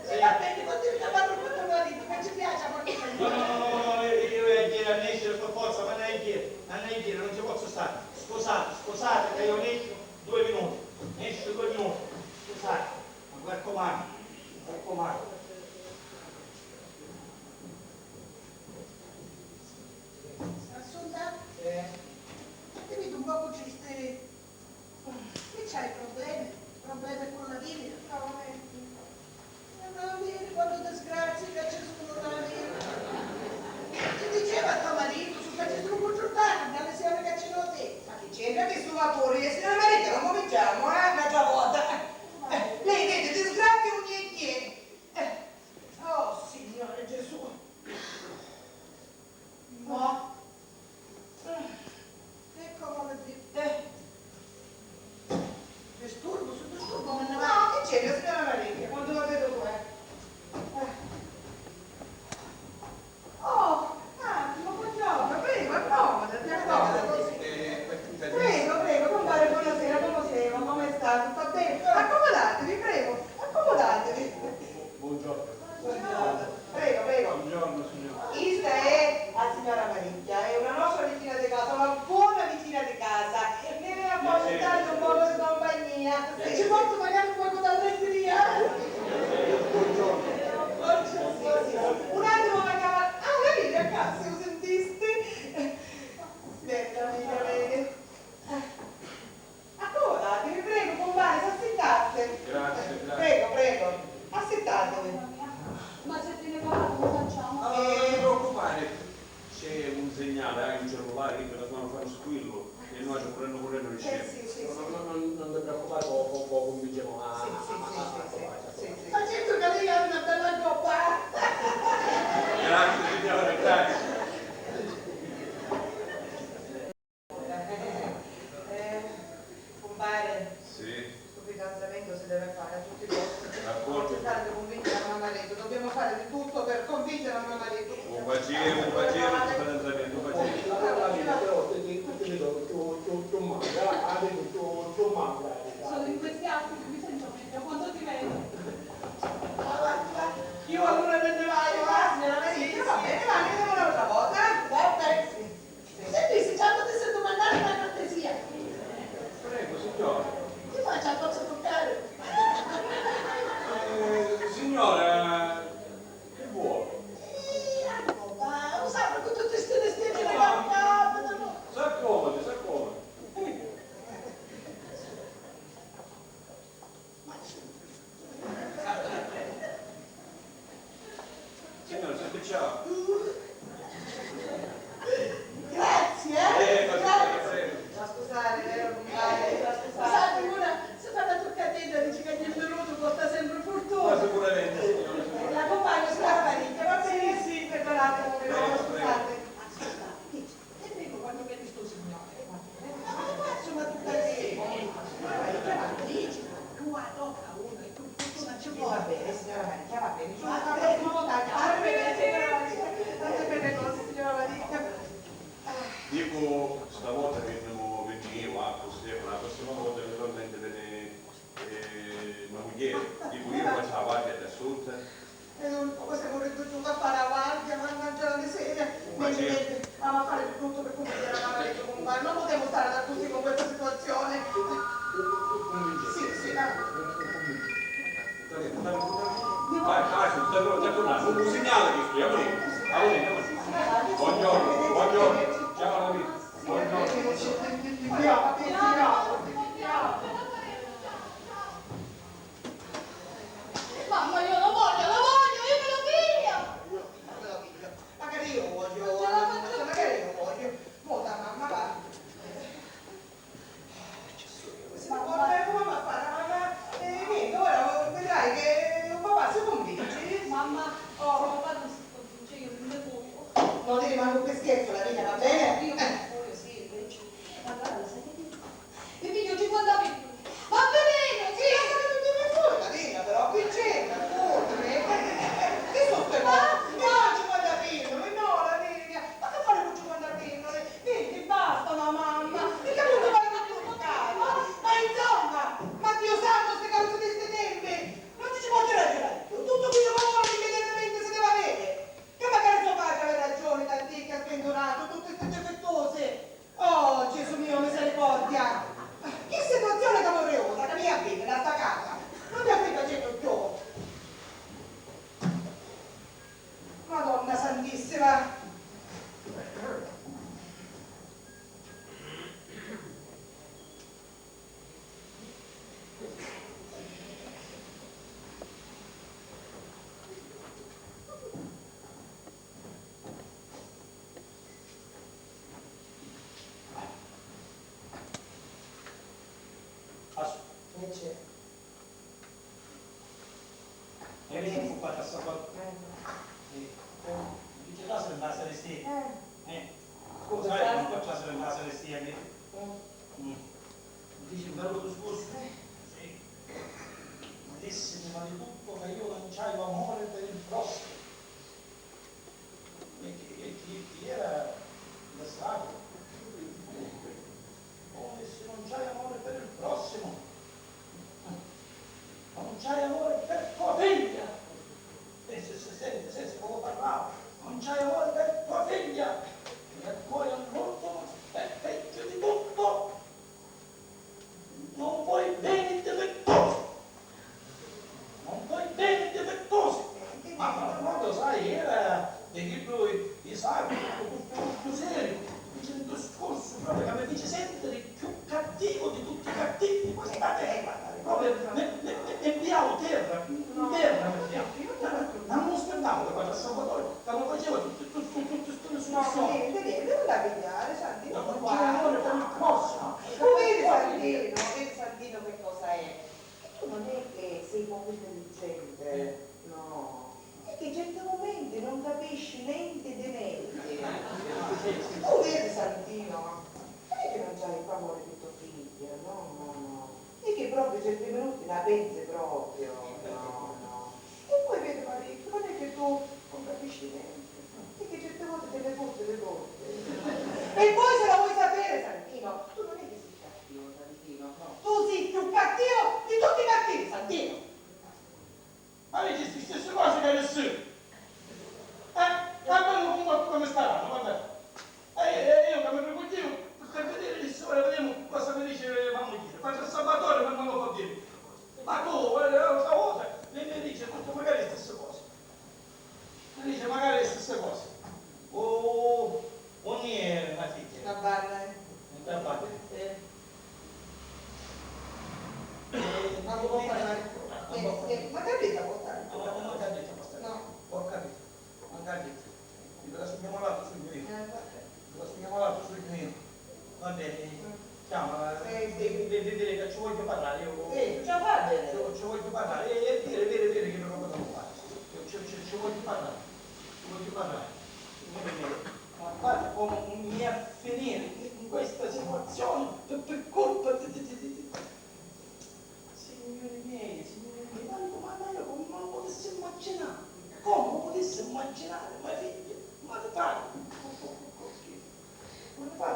sì. E va bene, continuate a parlare con tuo marito, che ci piace a voi. No, no, no, no, no, io, io, io, a nesciri per forza, ma non è che, non è che, non ci pozzu stari. Scusate, scusate che io nescu due minuti. Nescu due minuti. Scusate, ma mi raccomandu, mi raccomandu. Assunta? Eh? Ti vedo un poco triste. Chi c'hai problemi? Problemi con la vita? No, eh. Eh, ma vedi quantu disgrazi ca ci sunnu nta la vita. Ti diceva a to maritu, su ca ci sunnu cuntrullannu, nta li sioni ca ci noti. Ma chi c'entra chistu vapuri? E signora Marita, non cominciamo, eh, n'altra vota. Eh, lei vede disgrazi ogni e chi. Eh. Oh, Signore Gesù. Ma, eh, e comu mi dite? Disturbu, su disturbu, ma no. No, chi c'è, signora Maria? Quando la vedo qua. Eh. Oh, un attimo, buongiorno, prego, accomodati, accomodati. Eh, eh, prego, prego, compare, buonasera, come siamo? Come sta? Tutto bene? Accomodatevi, prego, accomodatevi. Buongiorno. Buongiorno. Prego, prego. Buongiorno, signora. Questa è la signora Maricchia, è una nostra vicina di casa, una buona vicina di casa. Mi viene a far stare un poco di compagnia. Sì. Ci porto magari un poco d'allegria. Buongiorno. Buongiorno. Sì, sì, sì. Un attimo, ma chiama... Ah, la vedi a casa, lo sentisti? Bella amica, vedi? Accomodatevi, prego, compare, s'assittasse. Grazie, grazie. Prego, prego, assittatevi. Ma se se ne va, come facciamo? No, no, non ti preoccupare, c'è un segnale, hai un cellulare, che ti fa fare un squillo, e noi ci correndo, correndo, riusciamo. Eh, sì, sì, sì. No, no, no, non ti preoccupare, po', po', po' cominciamo a, sì, sì, a, sì, a, sì, a, sì, sì. Ma certo che lei ha una bella gobba. Grazie, signore, grazie. Eh, compare, sì, stu fidanzamento si deve fare a tutti i costi. D'accordo. Ho cercato di convincere a mio marito, dobbiamo fare di tutto per convincere a mio marito. Un piacere, un piacere, un fidanzamento, un piacere. Però, però, però, ti, ti, ti vedo più, più, più magra, ah, vedo più, più magra. Sono in questi attimi, mi sento meglio, quando ti vedo. Io allora me ne vado, va? Signora Maria, va bene, va, andiamo un'altra Dicu, stavota vinnimu, vinni iu, accussì, la prossima vota eventualmenti veni, eh, me mugghieri. Dicu, iu facciu la guardia ccà sutta. E nun possiamo ridduciuta a fare la guardia, mannaggia la miseria. Invece niente, avemu a fare di tutto per cunvincere a mamma di tuo cumpagnu. Non possiamo stare d'accussì con questa situazione. Sì, sì, va. Vai, vai, sta, sta turnannu, un segnale chistu, amuninni, amuninni, amuninni. Buongiorno, buongiorno, ciao amico, buongiorno. Mamma, io lo voglio, lo voglio, io me lo piglio! Magari io voglio, magari io voglio. Mo da mamma va. Ma guarda, come va a fare? Ma, eh, niente, ora vedrai che un papà si convince. Mamma, oh, se papà non si convince, io non ne voglio. Non devi manco per scherzo, Lavinia, va bene? Io non voglio, sì, invece. Allora, lo sai che dico? Mi piglio cinquanta pillole. Va bene, sì. Lasciami tutti i miei soldi, Lavinia, però, qui c'entra, scusami. Che sono ste cose? Io ho cinquanta pillole, no, Lavinia. Ma che fare con cinquanta pillole? Niente, basta, ma mamma, mica tutto vale tutto in casa. Ma insomma, ma Dio santo, ste cose di sti tempi, non ci si può ragionare più. Tutto quello che vuole immediatamente si deve avere. Che magari suo padre aveva ragione, tanti che ha spendonato tutti sti difettosi. Oh, Gesù mio, misericordia! Che situazione clamorosa che mi avvene da sta casa! Non mi stai facendo più! Madonna Santissima! Che c'è? E veni cu quattru sapati. Eh. Dice, trasere in casa di sì. Eh. Scusa, eh, non può trasere in casa di sì, amico. Mm. Dici un bello discorso. Sì. Ma dissi prima di tutto che io non c'avevo amore per il prossimo. E chi, e chi, chi era Lazzaro? Come se non c'hai amore per il prossimo, non c'hai amore per tua figlia. E se, se, senti, senti come parlavo, non c'hai amore per tua figlia. E poi all'ultimo è peggio di tutto. Non vuoi bene ai difettosi. Non vuoi bene ai difettosi. Ma, ma proprio, sai, era di chiddu, di, sai, tutto, tutto serio. Dice un discorso proprio che mi fece sentire il più cattivo di tutti i cattivi di questa terra. Proprio mi, mi, mi, mi inviavo terra, in terra mi inviavo. Ma, ma non aspettavo che faccia Salvatore, che mi faceva tutto, tutto, tutto, tutto, tutto, tutto. No, niente, niente, non la pigliare, Santino, non c'è amore per il prossimo. Lo vedi, Santino, vedi, Santino, che cosa è? Che tu non è che sei poco intelligente, no? È che certi momenti non capisci nenti di nenti. Tu vedi, Santino, non è che non c'hai amore per tua figlia, no, no, no. È che proprio certi minuti la pensi proprio, no, no. E poi vedi, Marì, non è che tu non capisci nenti, è che certe volte te ne fotti le cose. E poi se la vuoi sapere, Santino, tu non è che sei cattivo, Santino, tu sei più cattivo di tutti i cattivi, Santino! Ma dici sti stessi cosi che nessuno. Eh? E allora comunque come staranno, vabbè. E io, e io che mi preoccupivo per vedere, dissi, ora vediamo cosa mi dice mamma Ghira. Faccio a Salvatore, ma non lo fa dire. Ma tu, eh, l'altra volta, mi, mi dice tutte magari le stesse cose. Mi dice magari le stesse cose. O, o niente, ma figlia. La balla, eh. La balla. Sì. Eh, ma può parlare? Eh, eh, ma capito, può stare? No, non ho capito, può stare. No. Ho capito. Non ho capito. Dico, la sogno malato, sogno io. Eh, vabbè. Dico, la sogno malato, sogno io. Va bene, chiamala. Sì, sì. Ve-, ve-, vedere che ci voglio parlare, io. Sì, ci fa bene. Ci, ci voglio parlare. Eh, eh, vero, vero, vero, che non lo posso fare. Io ci, ci, ci voglio parlare. Ci voglio parlare. Signore mio, ma guarda come mi è a finire in questa situazione per, per colpa di, di, di, di, di. Signori miei, signori miei, ma, ma, ma io come, ma lo potessi immaginare? Come lo potessi immaginare? Ma figlia, ma ti pare? Ma ti pare?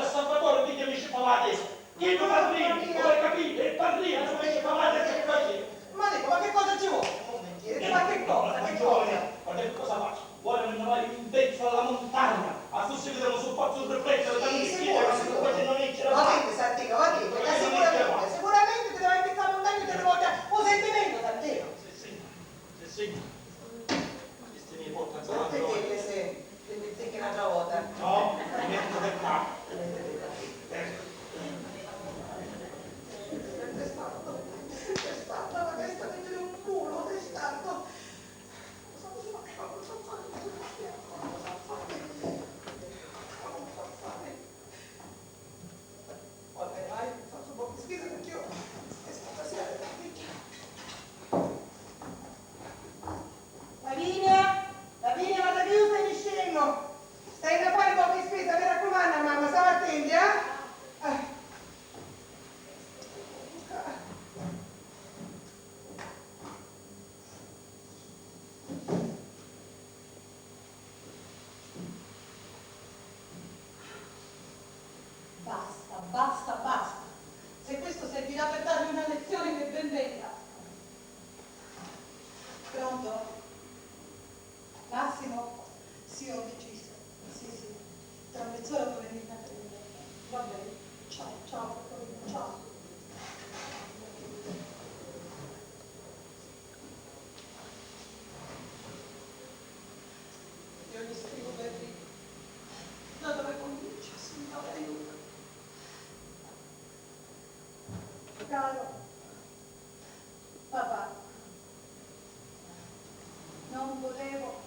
La muntagna, accussì videmu su pozzu riflettiri tanti chini ca si sta facennu nesciri. Va bene, Santino, va bene, ma sicuramente, sicuramente ti devi pizzare la montagna e ti rivolgi al sentimento, Santino. Sì, signora, sì, signora. Ma chi si mi porta a... Perché ti, ti pizzichi un'altra volta? No, mi metto per qua. Ti metti per qua. Eh. Testardo, testardo, ma questa mi tiene un culo, testardo. Lavinia, Lavinia, ma da chi u stai niscennu? Stai a fari un pocu di spesa, mi raccumannu, mamma, stava attenti, eh? Eh. Basta, basta, basta. Se questo servirà per dargli una lezione, che ben venga. Pronto? Massimo? Sì, ho deciso. Sì, sì. Tra mezz'ora puoi venirmi a prendere. Va bene. Ciao, ciao, Pecorino, ciao. Io gli scrivo per dire da dove comincia, signore, aiuto. Caro papà, non potevo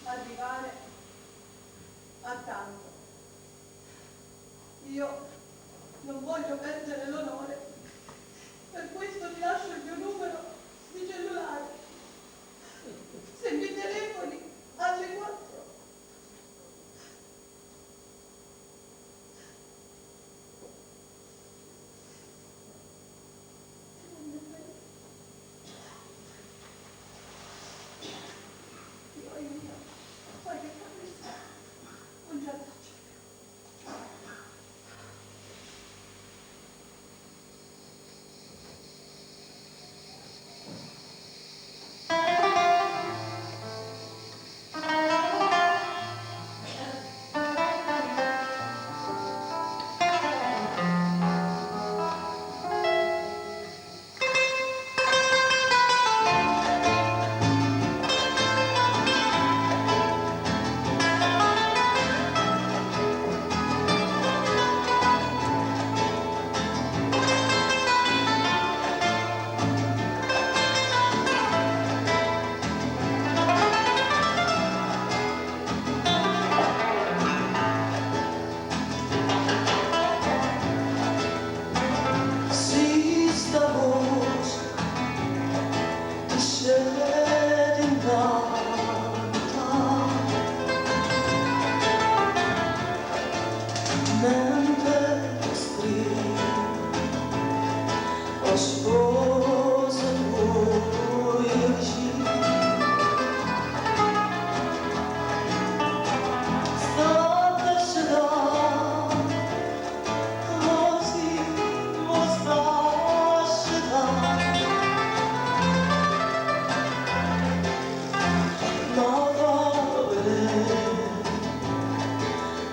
arrivare a tanto. Io non voglio perdere l'onore, per questo ti lascio il mio numero di cellulare. Se mi telefoni alle quattro. Si sta voce ti scedi 'nnanti, mentre ti scrivi, o sposa tu, io vicino. Sta per scetà, così mo sta scetà. Ma va bene,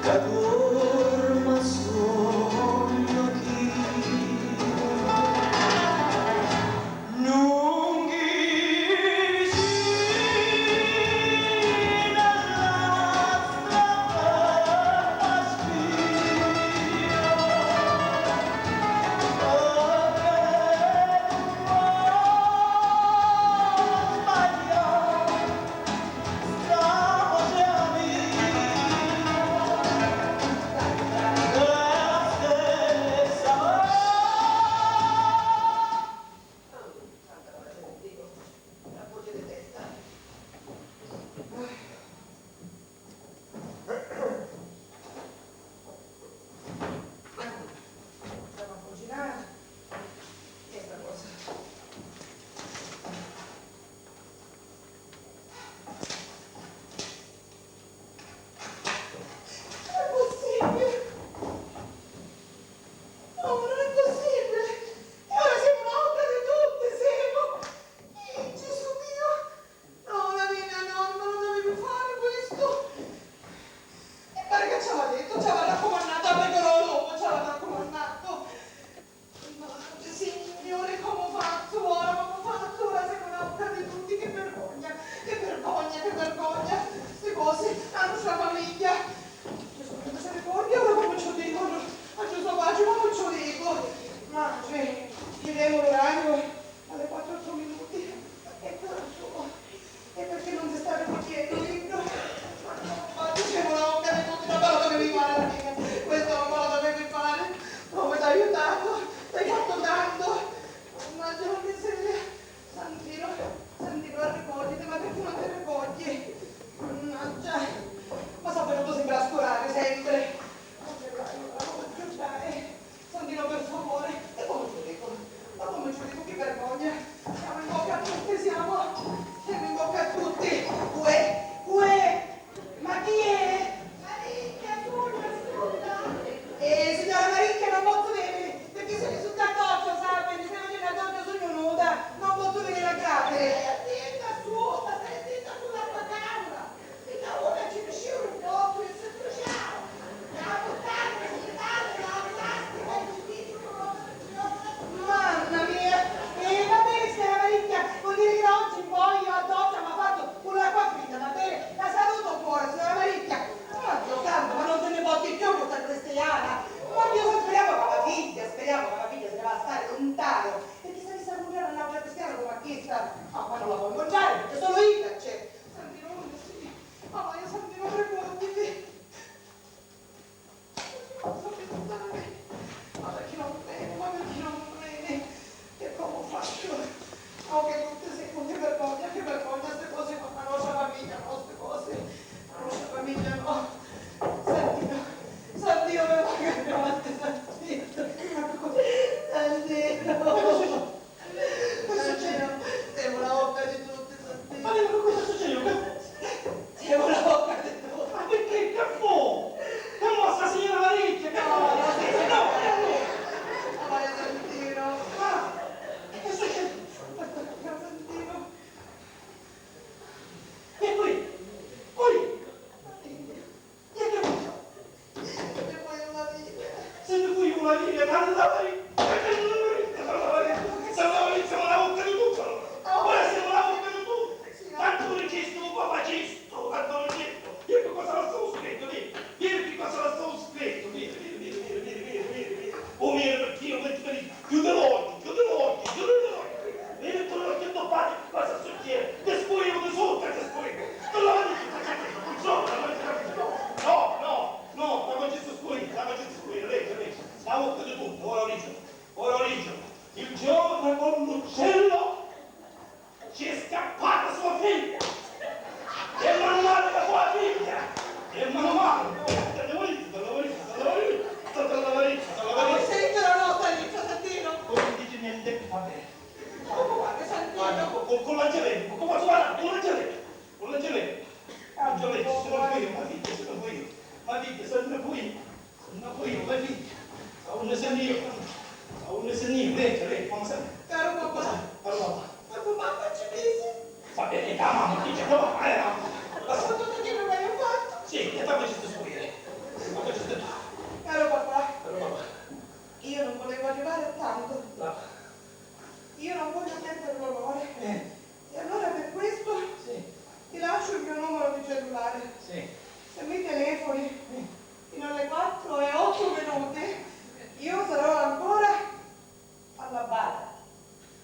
ca dorma sonno chi. aiutatu, t'haiu fattu tantu. Mannaggia la miseria. Santino, Santino, arricoggiti, ma perché non ti ricogli? Mannaggia, ma s'ha venuto sempre a scurari, sempre. Ma che vai, non la voglio più dare. Santino, per favore, e come ci dico? Ma come ci dico? Che vergogna! Siamo in bocca a tutti, siamo! Siamo in bocca a tutti! Uè, uè! Ma chi è? Maricchia, sugnu, sugnu! Eh, signora Maricchia, non posso vedere, perché sono sotto a doccia, sa, mi stai facendo a doccia, sugnu nuda, non posso vedere a cratere. Stai zitta, su, ma stai zitta, su l'acqua calda! Di cauna ci niscìu un pocu e si bruciau. Nni a purtari nni spitali, nni a plastica, nni ci fici un operazioni. Mamma mia! E va bene, signora Maricchia, vuol dire che da oggi in poi io a doccia mi faccio con l'acqua fredda, va bene? La saluto ancora, signora Maricchia. Oh, Dio santo, ma non se ne può di più con sta cristiana. Oh, Dio, speriamo che la figlia, speriamo che la figlia se ne va a stare lontano, perché se avesse a incontrare un'altra cristiana come a questa, ah, ma non la può incontrare, perché solo io c'è. Santino, sì. Mamma mia, Santino, prepotiti. Non so pensare. Ma perché non freni? Ma perché non freni? Che come faccio? Oh, che brutte seconde, che vergogna, che vergogna, ste cose, ma la nostra famiglia, no, ste cose. La nostra famiglia, no. Santino, Santino, me va a grande, Santino. Santino. Che succede? Siamo la bocca di tutti, Santino. Ma cosa succede? Siamo la bocca di tutti. Ma perché? Che fu? Che mossa, signora Maricchia? Che fu? No, no, no. Ma vai, Santino. Ah, che succede? Santino. E qui? Qui? E che vuoi? Se ne fuiu la vita. Se ne fuiu la vita, ma allora, ma allora, ma allora, siamo la bocca di tutto, allora. Ora siamo la bocca di tutto. Tanto dicistu, papà, cistu, tanto dicistu. Io che cosa la stavo scritto, vedi? Vedi che cosa la stavo scritto, vedi, vedi, vedi. Oh, vedi, perché io metto per Chiudi l'occhi, chiudi l'occhi, chiudi l'occhi. Vedi, con l'occhio intoppati, cosa succede? Ti spuiu di sotto, ti spuiu. Non la vedi che ti spuiu? Insomma, non la vedi che ti spuiu? No, no, no, la faccio spuire, la faccio spuire, leggi, leggi. La bocca di tutto, ora origine, ora origine. Il giorno con l'uccello C'è scappata sua figlia! E mannata sua figlia! E manu manu! Te la voli, te la voli, te la voli, te la voli, te la voli. Ma senti la nostra Alicia, Santino! Non dici niente, va bene. Come guarda, Santino? Con, con l'Angelina, con, con, guarda, con l'Angelina! Con l'Angelina! Angelina, se ne fui io, ma figlia, se ne fui io. Ma figlia, se ne fui io. No, poi io, ma figlia, ma unni si nni iu? Ma unni si nni iu? Lei, lei, come si nni iu? Caro papà. Caro papà. Ma papà, ma ci misi? Va bene, la mamma, chi c'è? La mamma, eh, la mamma. Ma tutto che non hai fatto? Sì, che ti facisti scoprire? Ma facisti tu? Caro papà. Caro papà. Io non volevo arrivare a tanto. No. Io non voglio perdere l'onore. Eh. E allora per questo Sì. ti lascio il mio numero di cellulare. Sì. Se mi telefoni Sì. fino alle quattro e otto minute, io sarò ancora all'abbata.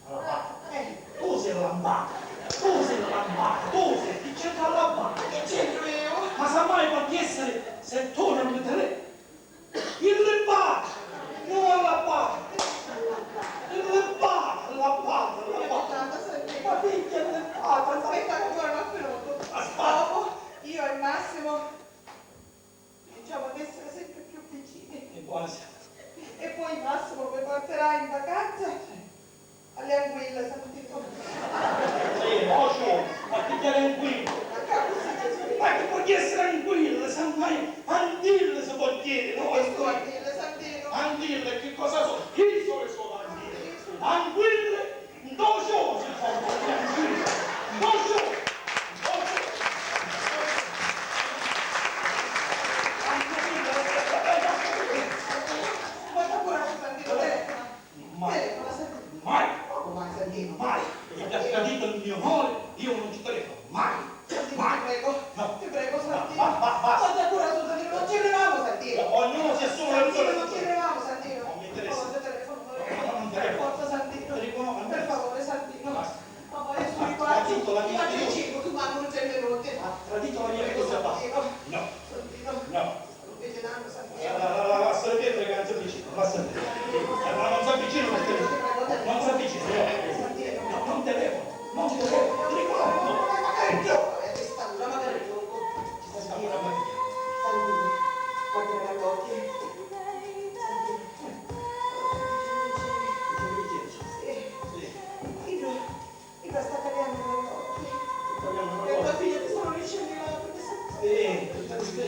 All'abbata? Eh. Tu sei all'abbata, tu sei all'abbata, tu sei, chi c'entra all'abbata? Che c'entro io? Ma sa mai, può essere, se tu non mi telefoni. Illibata! No, all'abbata! Illibata, all'abbata, all'abbata! Ma figghia illibata, aspetta che ancora non ho finito. Aspetta. Dopo, io e Massimo cominciamo ad essere sempre più vicini. E quasi. E poi Massimo mi porterà in vacanza. Alle anguille, Santino. Sì, mo ciò, ma chi chiami anguille? Ma che può essere anguille? Sa mai, andille si può dire, no? Che sono andille, Santino? Andille, che cosa sono? Isole sono andille. Anguille, ndo ciò si fanno le anguille. Ndo ciò. Ndo ciò. Anguille, eh, eh, eh, eh. Guarda, coraggio, Santino, telefona. Mai. Telefona, Santino. Mai. Poco mai, Santino. Mai. Santino. Io ti ho tradito il mio onore, io non ci telefono. Mai. Santino, mai. Ti prego. No. Ti prego, Santino. Ba-, ba-, basta. Guarda, coraggio, Santino, non ci arriviamo, Santino. Ognuno si assume le sue responsabilità. Santino, non ci arriviamo, Santino. Non mi interessa.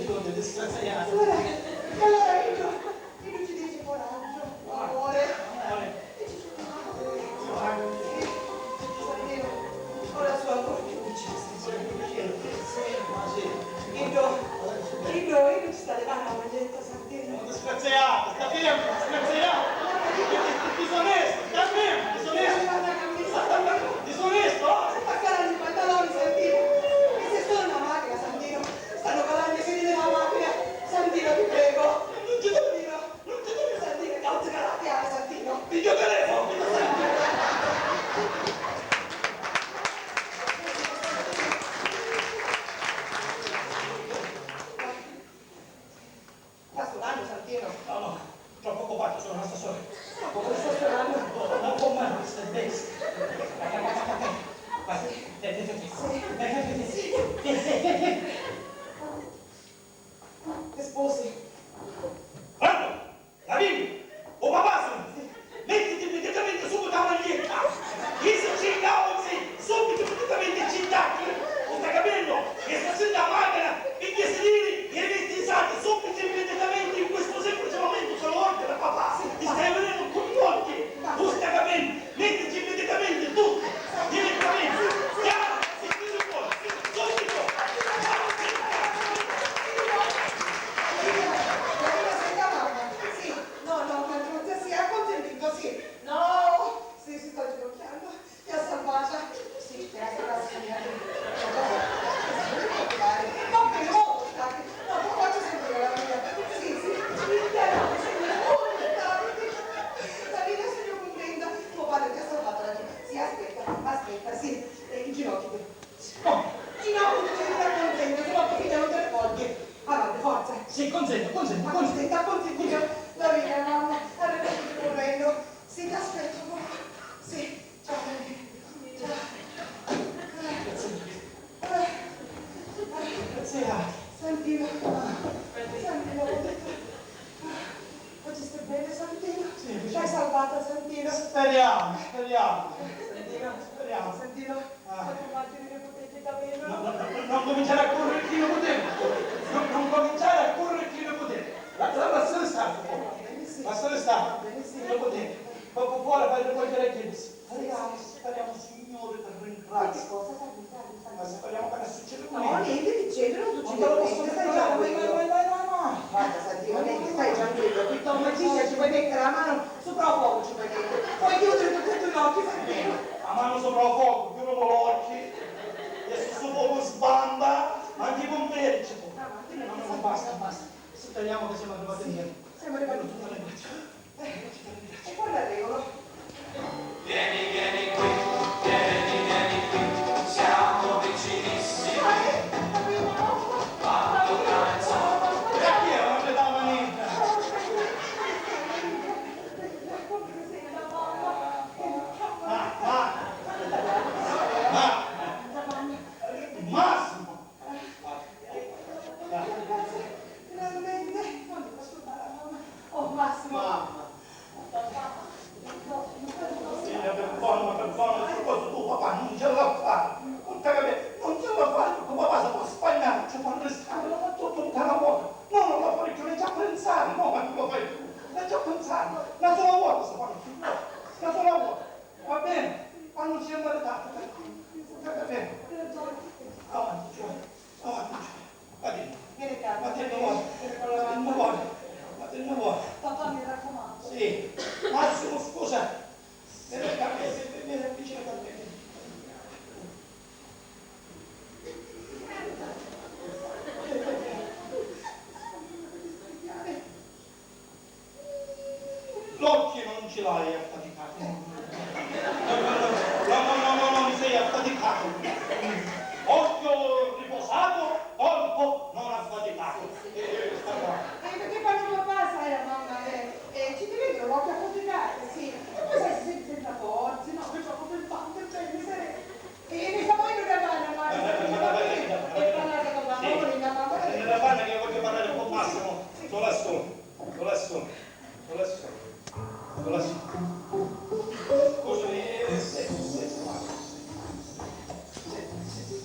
Disgraziata. Allora, e allora Iddu, Iddu ci dici coraggio, amore. Amore. E ci dici coraggio. Sì, Santino, ora su ancora più vicino, ancora più vicino. Sì, ma sì. Iddu, Iddu, Iddu ci sta levannu la maglietta, Santino. Disgraziata, sta ferma, disgraziata. Disonesta, sta ferma, disonesta. Disonesta, oh. Sta calando i pantaloni, Santino. E se sono una macchina, Santino, stanno calando i peli della macchina. Santino, ti prego. Non ci dormire, non ci dormire, Santino, causa calati, ah, Santino. Piglio telefono, Santino. Sta suonando, Santino? No, no, troppo occupato sono, sta suonando. Troppo occupato sta suonando? No, no, no, no, no, sta bene. Vai, vai, vai, vai, vai. Sì. Vai, vai, vai, vai. Sì. Vai, vai, vai, vai. Sì. Vai, vai, vai, vai. Risposi. Pronto? Lavinia, u papà sunnu! Mettiti immediatamente subito la maglietta! Misici i causi subito, immediatamente, ci dati! U sta capennu? Che sta senti a machina, pigghia i sidili e metti i sati subito, immediatamente, in questo semplice momento, se lo ordina papà! Ti stai vedendo con gli occhi! U sta capennu? Mettiti immediatamente tutto! Direttamente! Chiara! Subito! Subito! Sì, no, no, Marguzza, sì, ha consentito, sì. No, sì, si sta ginocchiando. Ti ha salvata. Sì, ti ha salvata, signora. Non ti preoccupare. Va bene, molto tardi. No, poi faccio sentire la mia. Sì, sì, sì, sì, sì, sì. Marina, sono contenta. Tuo padre ti ha salvato la vita. Sì, aspetta, aspetta, sì. Eh, inginocchiati. Oh, in auto ti devi dar contento, se no tua figlia non te ne voglio. Avanti, forza. Sì, consento, consento, consento. Consenta, consenta. La via, mamma, arrivati correndo. Sì, ti aspetto, mamma. Sì, ciao, Daniele. Ciao. Grazie. Grazie. Santino. Santino, ho detto. Oggi stai bene, Santino? Sì, sì. L'hai salvata, Santino? Speriamo, speriamo. Santino, speriamo. Santino, ah, sto combattere i nipotenti da meno. No, no, no, no, non cominciare a correre chi lo poteva. Non, non cominciare a correre chi lo poteva. La, la, lasciare stare, po'. Va bene, sì. Lasciare stare. Va bene, sì. Chi lo poteva. Dopo fuori fai rivolgere a James. Speriamo, speriamo, Signore, ti ringrazio. Ma che cosa, Santino? Ma speriamo che non succeda niente. No, niente, che c'entra, non succede niente, stai tranquillo. Guarda, Santino, niente, stai tranquillo, qui tua figlia ci puoi mettere la mano sopra il fuoco, ci puoi mettere. Puoi chiudere tutti e due gli occhi, Santino. La mano sopra il fuoco, chiudo con gli occhi. E se sto fuoco sbanda, anche i pompieri ci sono. No, no, no, basta, basta. Speriamo che siamo arrivati bene. Siamo arrivati bene. E poi l'arregola. Vieni, vieni qui, vieni, vieni qui, siamo vicinissimi. Quanto calcio. E chi è? Non ci dava niente. Ma, ma, ma, Massimo! Finalmente, quando posso andare a mamma? Oh, Massimo. Mamma. Papà. Sì, per buono, per buono, per questo tuo papà non ce la fa. Non te capì? Non ce la fa, tuo papà si può sbagliare, ci può restare tutto un terremoto. No, non lo fai più, non ci pensare, no, ma non lo fai più. Non ci pensare, una sola volta si fa più. Una sola volta. Va bene, quando si è maritato, va bene. Avanti, Giovanni, avanti, Giovanni. Va bene. Vieni qua, ma ti vuole, ma ti vuole, ma ti vuole. Papà, mi raccomando. Sì. Massimo, scusa. Vieni qua, vieni, vieni vicino a me. L'occhio non ce l'hai affaticato. No, no, no, no, no, no, no, no, mi sei affaticato. Occhio riposato, corpo non affaticato. Eh, eh, sta qua. Eh, perché quando papà, sai, la mamma, eh, eh, ci ti vedono l'occhio affaticato, sì. E poi, sai, si sente senza forze, no? Perciò proprio il fatto, cioè, mi sarei E mi sta muovendo una mano, ma e parlate con mamma, con la mamma. Sì. Nella panna che voglio parlare con Massimo, solo a solo, solo a solo, solo a solo, solo a solo. Scusami, eh, se, se, se, se, se, se.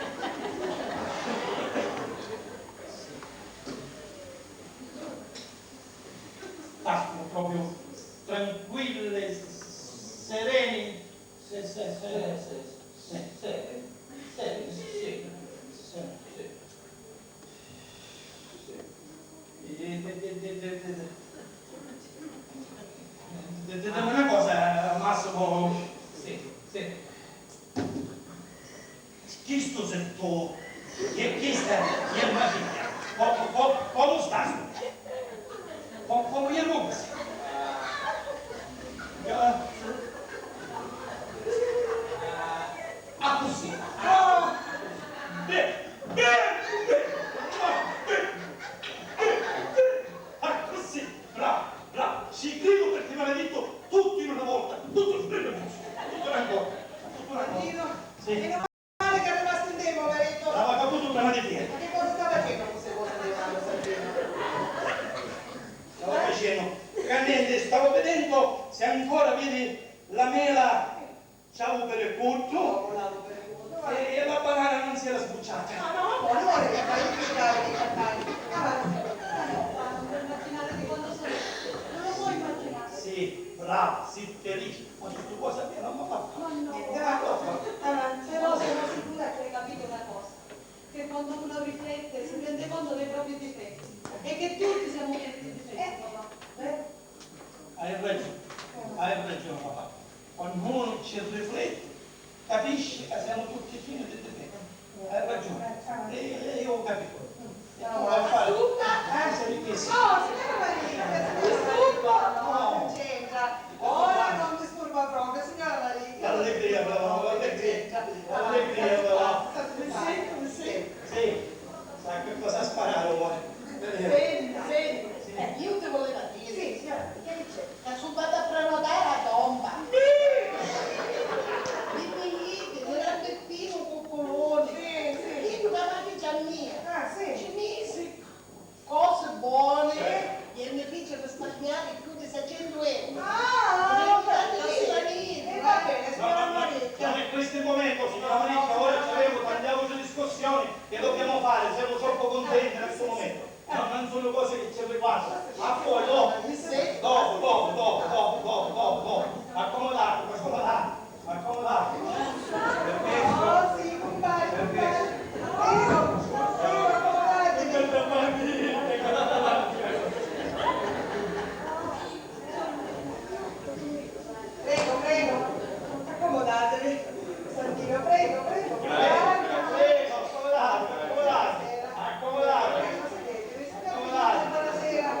Stasmu propriu tranquilli, sereni. Sì, sì, sì, sì, sì, sì, sì, sì, sì, sì. Eh, de-, de-, de-, de-, de-, de-, de-, de-, dimmi una cosa, Massimo. Sì, sì. Chistu si tu? Chi-, chista è me figghia. Co-, co-, co-, comu stasi? Co-, comu è movusi? Ah, accussì. Ah! Beh, beh, beh, ah, beh, beh, beh, accussì. Bravo, bravo. Ci cridu perché m'aveva dittu tuttu in una volta. Tuttu, tuttu in una volta. Tuttu in una volta. Martino, sì. Meno male che arrivasti in tempo, marettu. Stava caputu prima di te. Ma che cosa sta facendo con queste cose di mano, Santino? Stavo facendo. Che niente, stavo vedendo se ancora vedi la mela. Ciao per il culto. Dopo l'avevo perduto. E, e la banana non si era sbucciata. Ma no, amore, che fai? Che fai? Che fai? Avanti. Ma no, ma non puoi immaginare di quanto sono. Non lo puoi immaginare. Sì, brava, sì, felice. Ma tutto cosa mia non mi fa. Ma no. Niente, ma no, avanti. Però sono sicura che hai capito una cosa, che quando uno riflette si rende conto dei propri difetti e che tutti siamo pieni di difetti, papà. Vero? Hai ragione, hai ragione, papà. Quannu unu ci rifletti, capisci ca semu tutti chini di difetti. Hai ragione. E, e io ho capito. E tu vai a fare... Assunta! Ah, sei che sì. Oh, signora Maria, signora Maria. Assunta! No. Non c'entra. Ora non disturba proprio, signora Maria. L'allegria, però, l'allegria. L'allegria, però. Sì, sì. Sì, sa che cosa sparare vuoi? Senti, senti, eh, io ti volevo dire. Sì, signora, che dice? Ca su vado a prenotare a tomba. Sì! I biglietti, Leonardo e Pino Coccoloni. Sì, sì. Io ca m'ha dici a mia. Ah, sì. Ci misi. Cose buone, eh, e mi fece risparmiare più di seicentu euro. Ah, ho capito, sì. E va bene, signora Marietta. Non è questo il momento, signora Marietta, ora ci avevo tante altre discussioni che dobbiamo fare, siamo troppo contenti in questo momento. No, non sono cose che ci riguardano. A voi, dopo, dopo, dopo, dopo, dopo, dopo, dopo. Accomodatevi, accomodatevi. Ma come va? Permesso? Oh, sì, compare, compare. Prego, prego, accomodatevi. Prego, prego, accomodatevi. Santino, prego, prego, compare. Prego, prego, accomodatevi, accomodatevi. Buonasera. Accomodatevi, accomodatevi. Buonasera.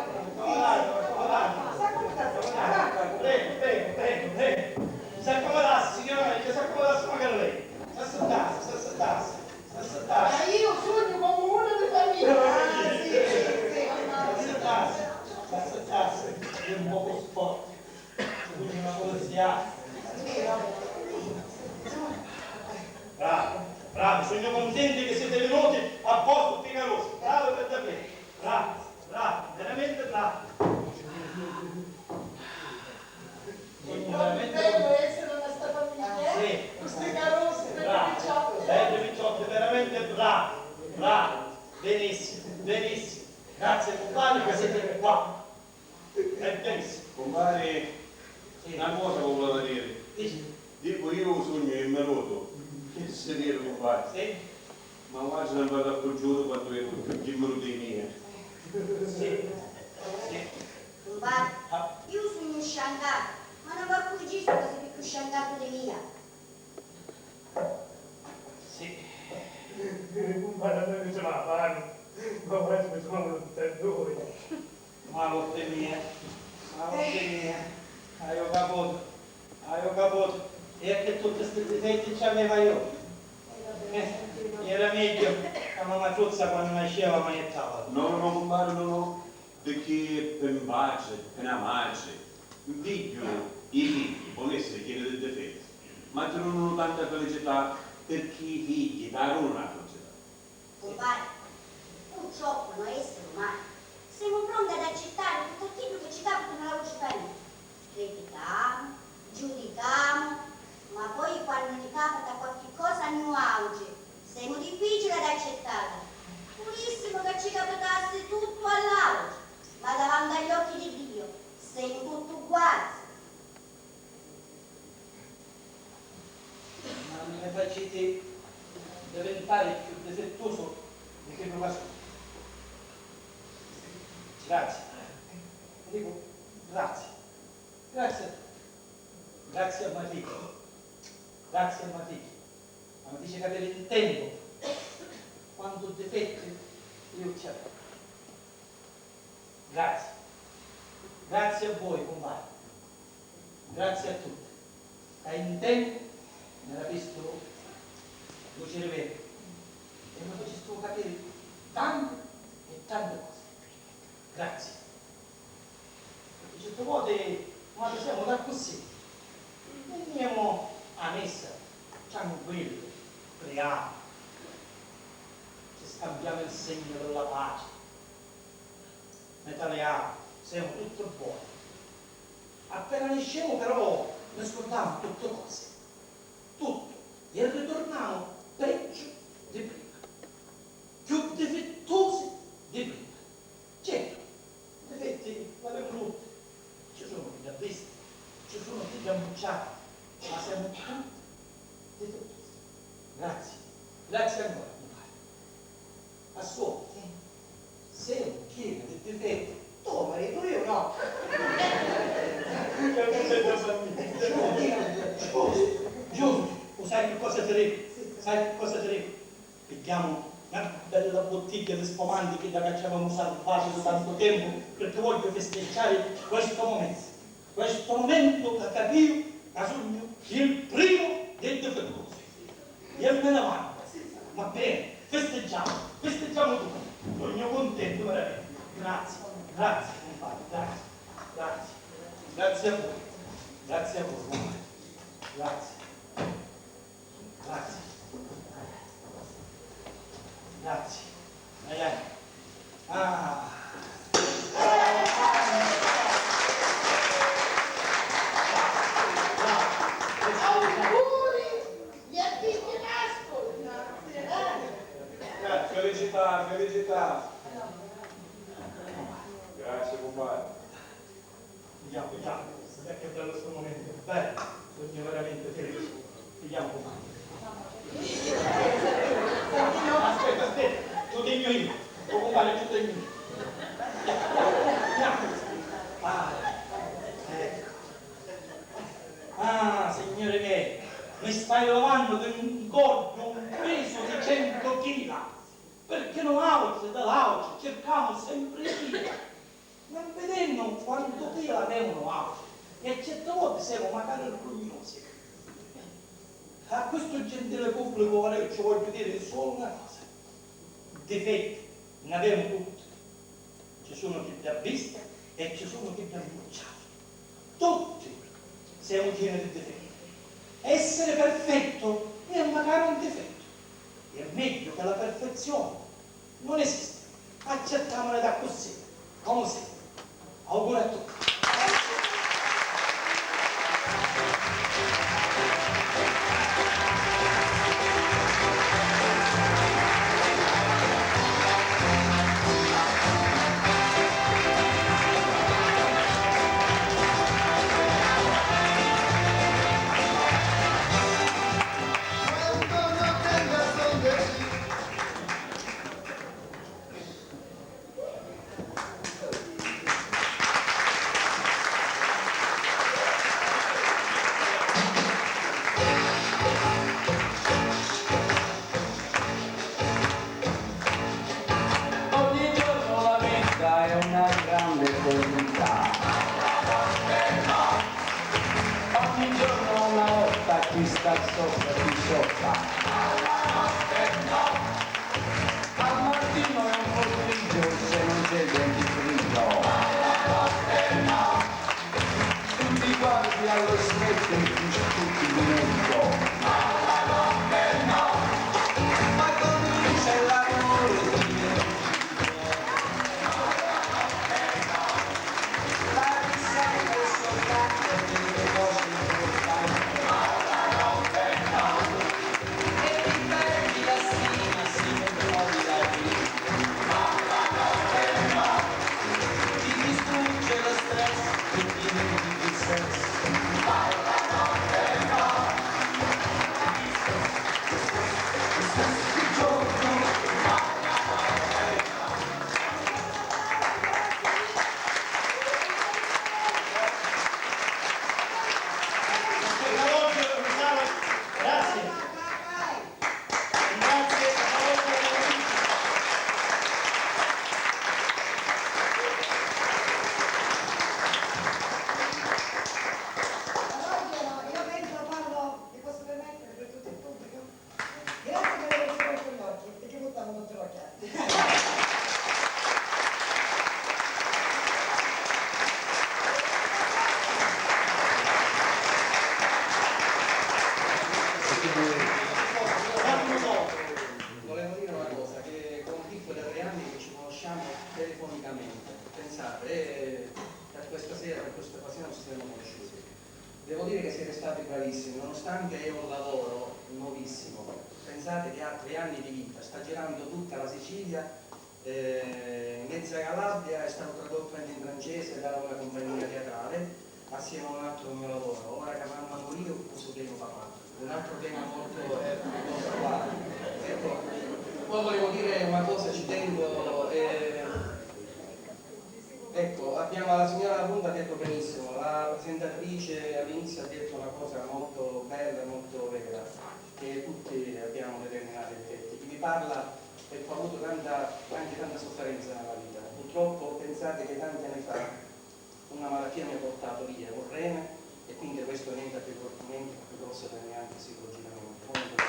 Accomodatevi, accomodatevi. Sa come sta? Accomodatevi. Prego, prego, prego, prego. S'accomodassi, signora Maria, s'accomodassi magari lei. S'assettassi, s'assettassi, s'assettassi. Ma io sugnu comu una di famiglia. Ah, sì, sì, sì. S'assettassi, s'assettassi. È un poco sporco. Ci vuole una polizia. Bravi, bravi, sugnu cuntenti che siete venuti a posto, Picarosi. Bravi per davvero. Bravi, bravi, veramente bravi. Sugnu veramente... Bello essere una sta famiglia, eh? Sì. Queste carrozze, belle picciotte. Belle picciotte, veramente bravi, bravi. Benissimo, benissimo. Grazie, compare, che siete qua. È benissimo. Compare, sì, una cosa volevo dire. Dici. Dico, io sogno e me roto. Che si vede, compare? Sì. Ma guarda, non vado appoggiato quando vedo più di meno dei miei. Sì, sì. Compare, io sogno sciancato, ma non va più giusto così Ho caputu, e a chi tutti sti difetti ci aveva io? Eh, era megghiu ca me matruzza quannu nasceva m'aiuttava. No, no, no, cumpari, no, no, picchì pi 'n patri, pi 'na matri, 'n figghiu, i figghi ponu essiri chini di difetti, ma tinunu tanta filicità picchì i figghi darunu a filicità. Cumpari, purtroppu noi essiri umani semu pronti ad accittari tuttu chiddu chi ci capita nna la nostra famigghia. Criticamu, giudicamu, ma poi quannu ni capita qualchi cosa a nuautri, semu difficili ad accittarla. Vulissimu ca ci capitassi tuttu a l'autri, ma davanti agli occhi di Dio semu tutti uguali. Ma mi faciti divintari chiù difittusu di chiddu ca sugnu. Grazie. Vi dicu grazie. Grazie a tutti. Grazie a me figghiu. Grazie a me figghiu. Ma mi dici ca ti l'intendu quantu difetti io ci avevo. Grazie. Grazie a voi, cumpari. Grazie a tutti. Ca in tempu mi rapistu lu ciriveddu e mi facistu capiri tanti e tanti cosi. Grazie. Certi voti, ma semu d'accussì. Vinimu a missa, tranquilli, priamu, ci scambiamu il segnu della pace. Ni taliamu, semu tutti boni. Appena niscemu, però, ni scurdamu tutti cosi. Tuttu. E riturnamu peggiu di prima. Chiù difittusi di prima. Certu, difetti l'avemu tutti. Ci sunnu chiddi abbisti, ci sunnu chiddi ammucciati, ma semu tutti difittusi. Grazie. Grazie ancora, cumpari. A sua, semu chini di difetti. Tu maritu, io no. Giustu, giustu, giustu. Sai chi cosa ti dicu? Sai chi cosa ti dicu? Pigghiamu na bella buttigghia di spumanti, chidda ca ci avemu sarvatu di tantu tempu, pirchì vogghiu fistiggiari questu mumentu. Questu mumentu ca capiu ca sugnu il primu dei difittusi. E me ne vannu. Va bene, festeggiamo, festeggiamo tutti. Sugnu cuntentu veramenti. Grazie, grazie, cumpari, grazie, grazie. Grazie a voi, grazie a voi, cumpari. Grazie. Grazie. Grazie. Eh, eh. Ah. Auguri! Gli artisti mascoli! Grazie. Eh, felicità, felicità. Grazie, cumpari. Vediamo, vediamo. Guarda che bello sto momento, bello. Sogno veramente felice. Vediamo com'è. Aspetta, aspetta, ci tengo io. Lo compare, ci tengo io. Vediamo. Ah, ecco. Ah, signori miei, mi stai levando di un corpo un peso di cento chila, perché noi altri dall'altro cerchiamo sempre di dire. Non vidennu quantu pila avemu nuautri, e certi voti semu macari orgugghiusi. A questo gentile pubblico voglio, ci voglio dire solo una cosa: difetti n'avemu tutti, ci sono chi li ha visti e ci sono chi li ha ammucciati. Tutti semu chini di difetti. Essere perfetto è magari un difetto, è meglio che la perfezione. Non esiste. Accettamole d'accussì, comu si. Auguri a tutti. Ogni giorno la vita è una grande curiosità. Ogni giorno Chi sta sopra ti sopra. Al mattino è un po' grigio se non c'è il dentifricio. Tutti quanti allo specchio, tutti di meglio. Ma quando c'è l'amore, Grazie per averci aperto gli occhi e che buttavo molto l'occhio. Volevo dire una cosa, che con Pippo da tre anni che ci conosciamo telefonicamente, pensate, e per questa sera, per questa occasione ci siamo conosciuti. Devo dire che siete stati bravissimi, nonostante è un lavoro nuovissimo. Pensate che ha tre anni di vita, sta girando tutta la Sicilia, eh, mezza Calabria, è stato tradotto anche in francese da una compagnia teatrale, assieme a un altro mio lavoro. Ora che mamma morì, ho preso Piero Papà, un altro tema molto, molto attuale. Ecco, poi volevo dire una cosa, ci tengo, eh, Ecco, abbiamo, la signora Brunda ha detto benissimo, la presentatrice all'inizio ha detto una cosa molto bella e molto vera, che tutti abbiamo determinati difetti. Chi vi parla, ecco, ha avuto tanta, anche tanta sofferenza nella vita. Purtroppo, pensate che tanti anni fa una malattia mi ha portato via un rene, e quindi questo niente ha più gro-, niente ha più grosso per me anche psicologicamente. Comunque,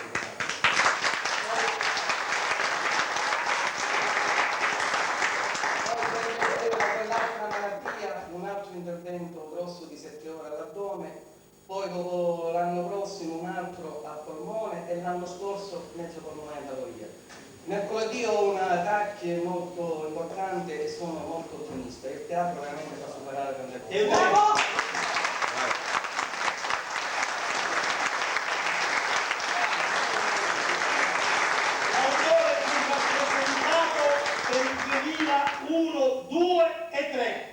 poi, poi, poi, quell'altra malattia, un altro intervento grosso di sette ore all'addome, poi dopo l'anno prossimo un altro al polmone e l'anno scorso mezzo polmone è andato via. Mercoledì ho una TACCHE molto importante e sono molto ottimista. Il teatro veramente fa superare tante cose. È vero! L'autore di un rappresentato per il duemila uno, due e tre.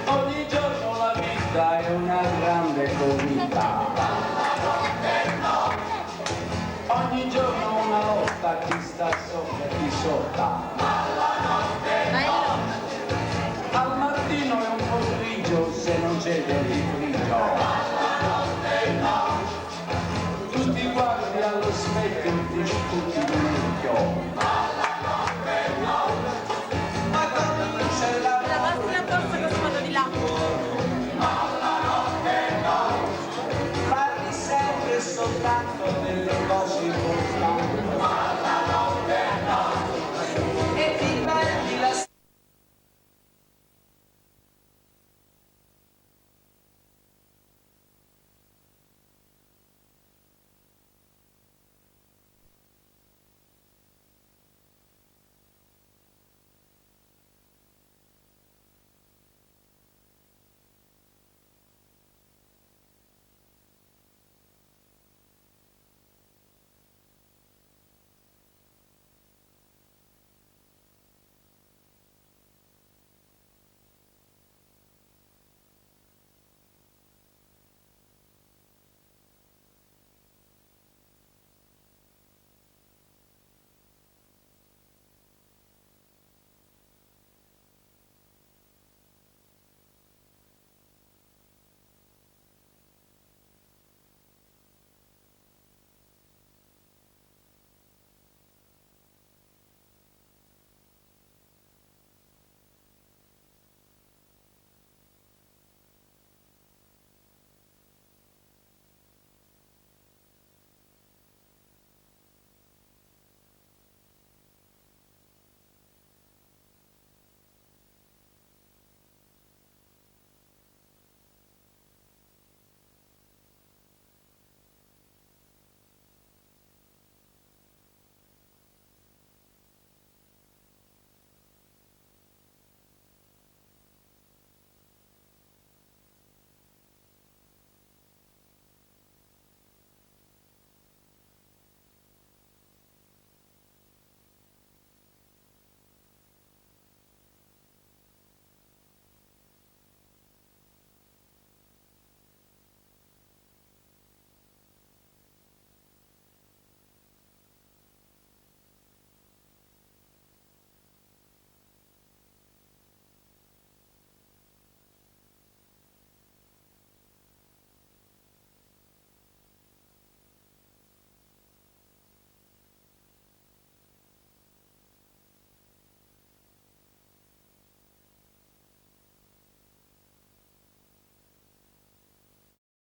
Ogni giorno la vita è una grande cometa. Ogni giorno una lotta, chi sta sopra e chi sotto. Al mattino è un po' grigio se non c'è dentifricio. Tutti quanti allo specchio, tutti di meglio. Ma quando c'è la... La vostra corsa che ho fatto di là. Parli sempre e soltanto delle cose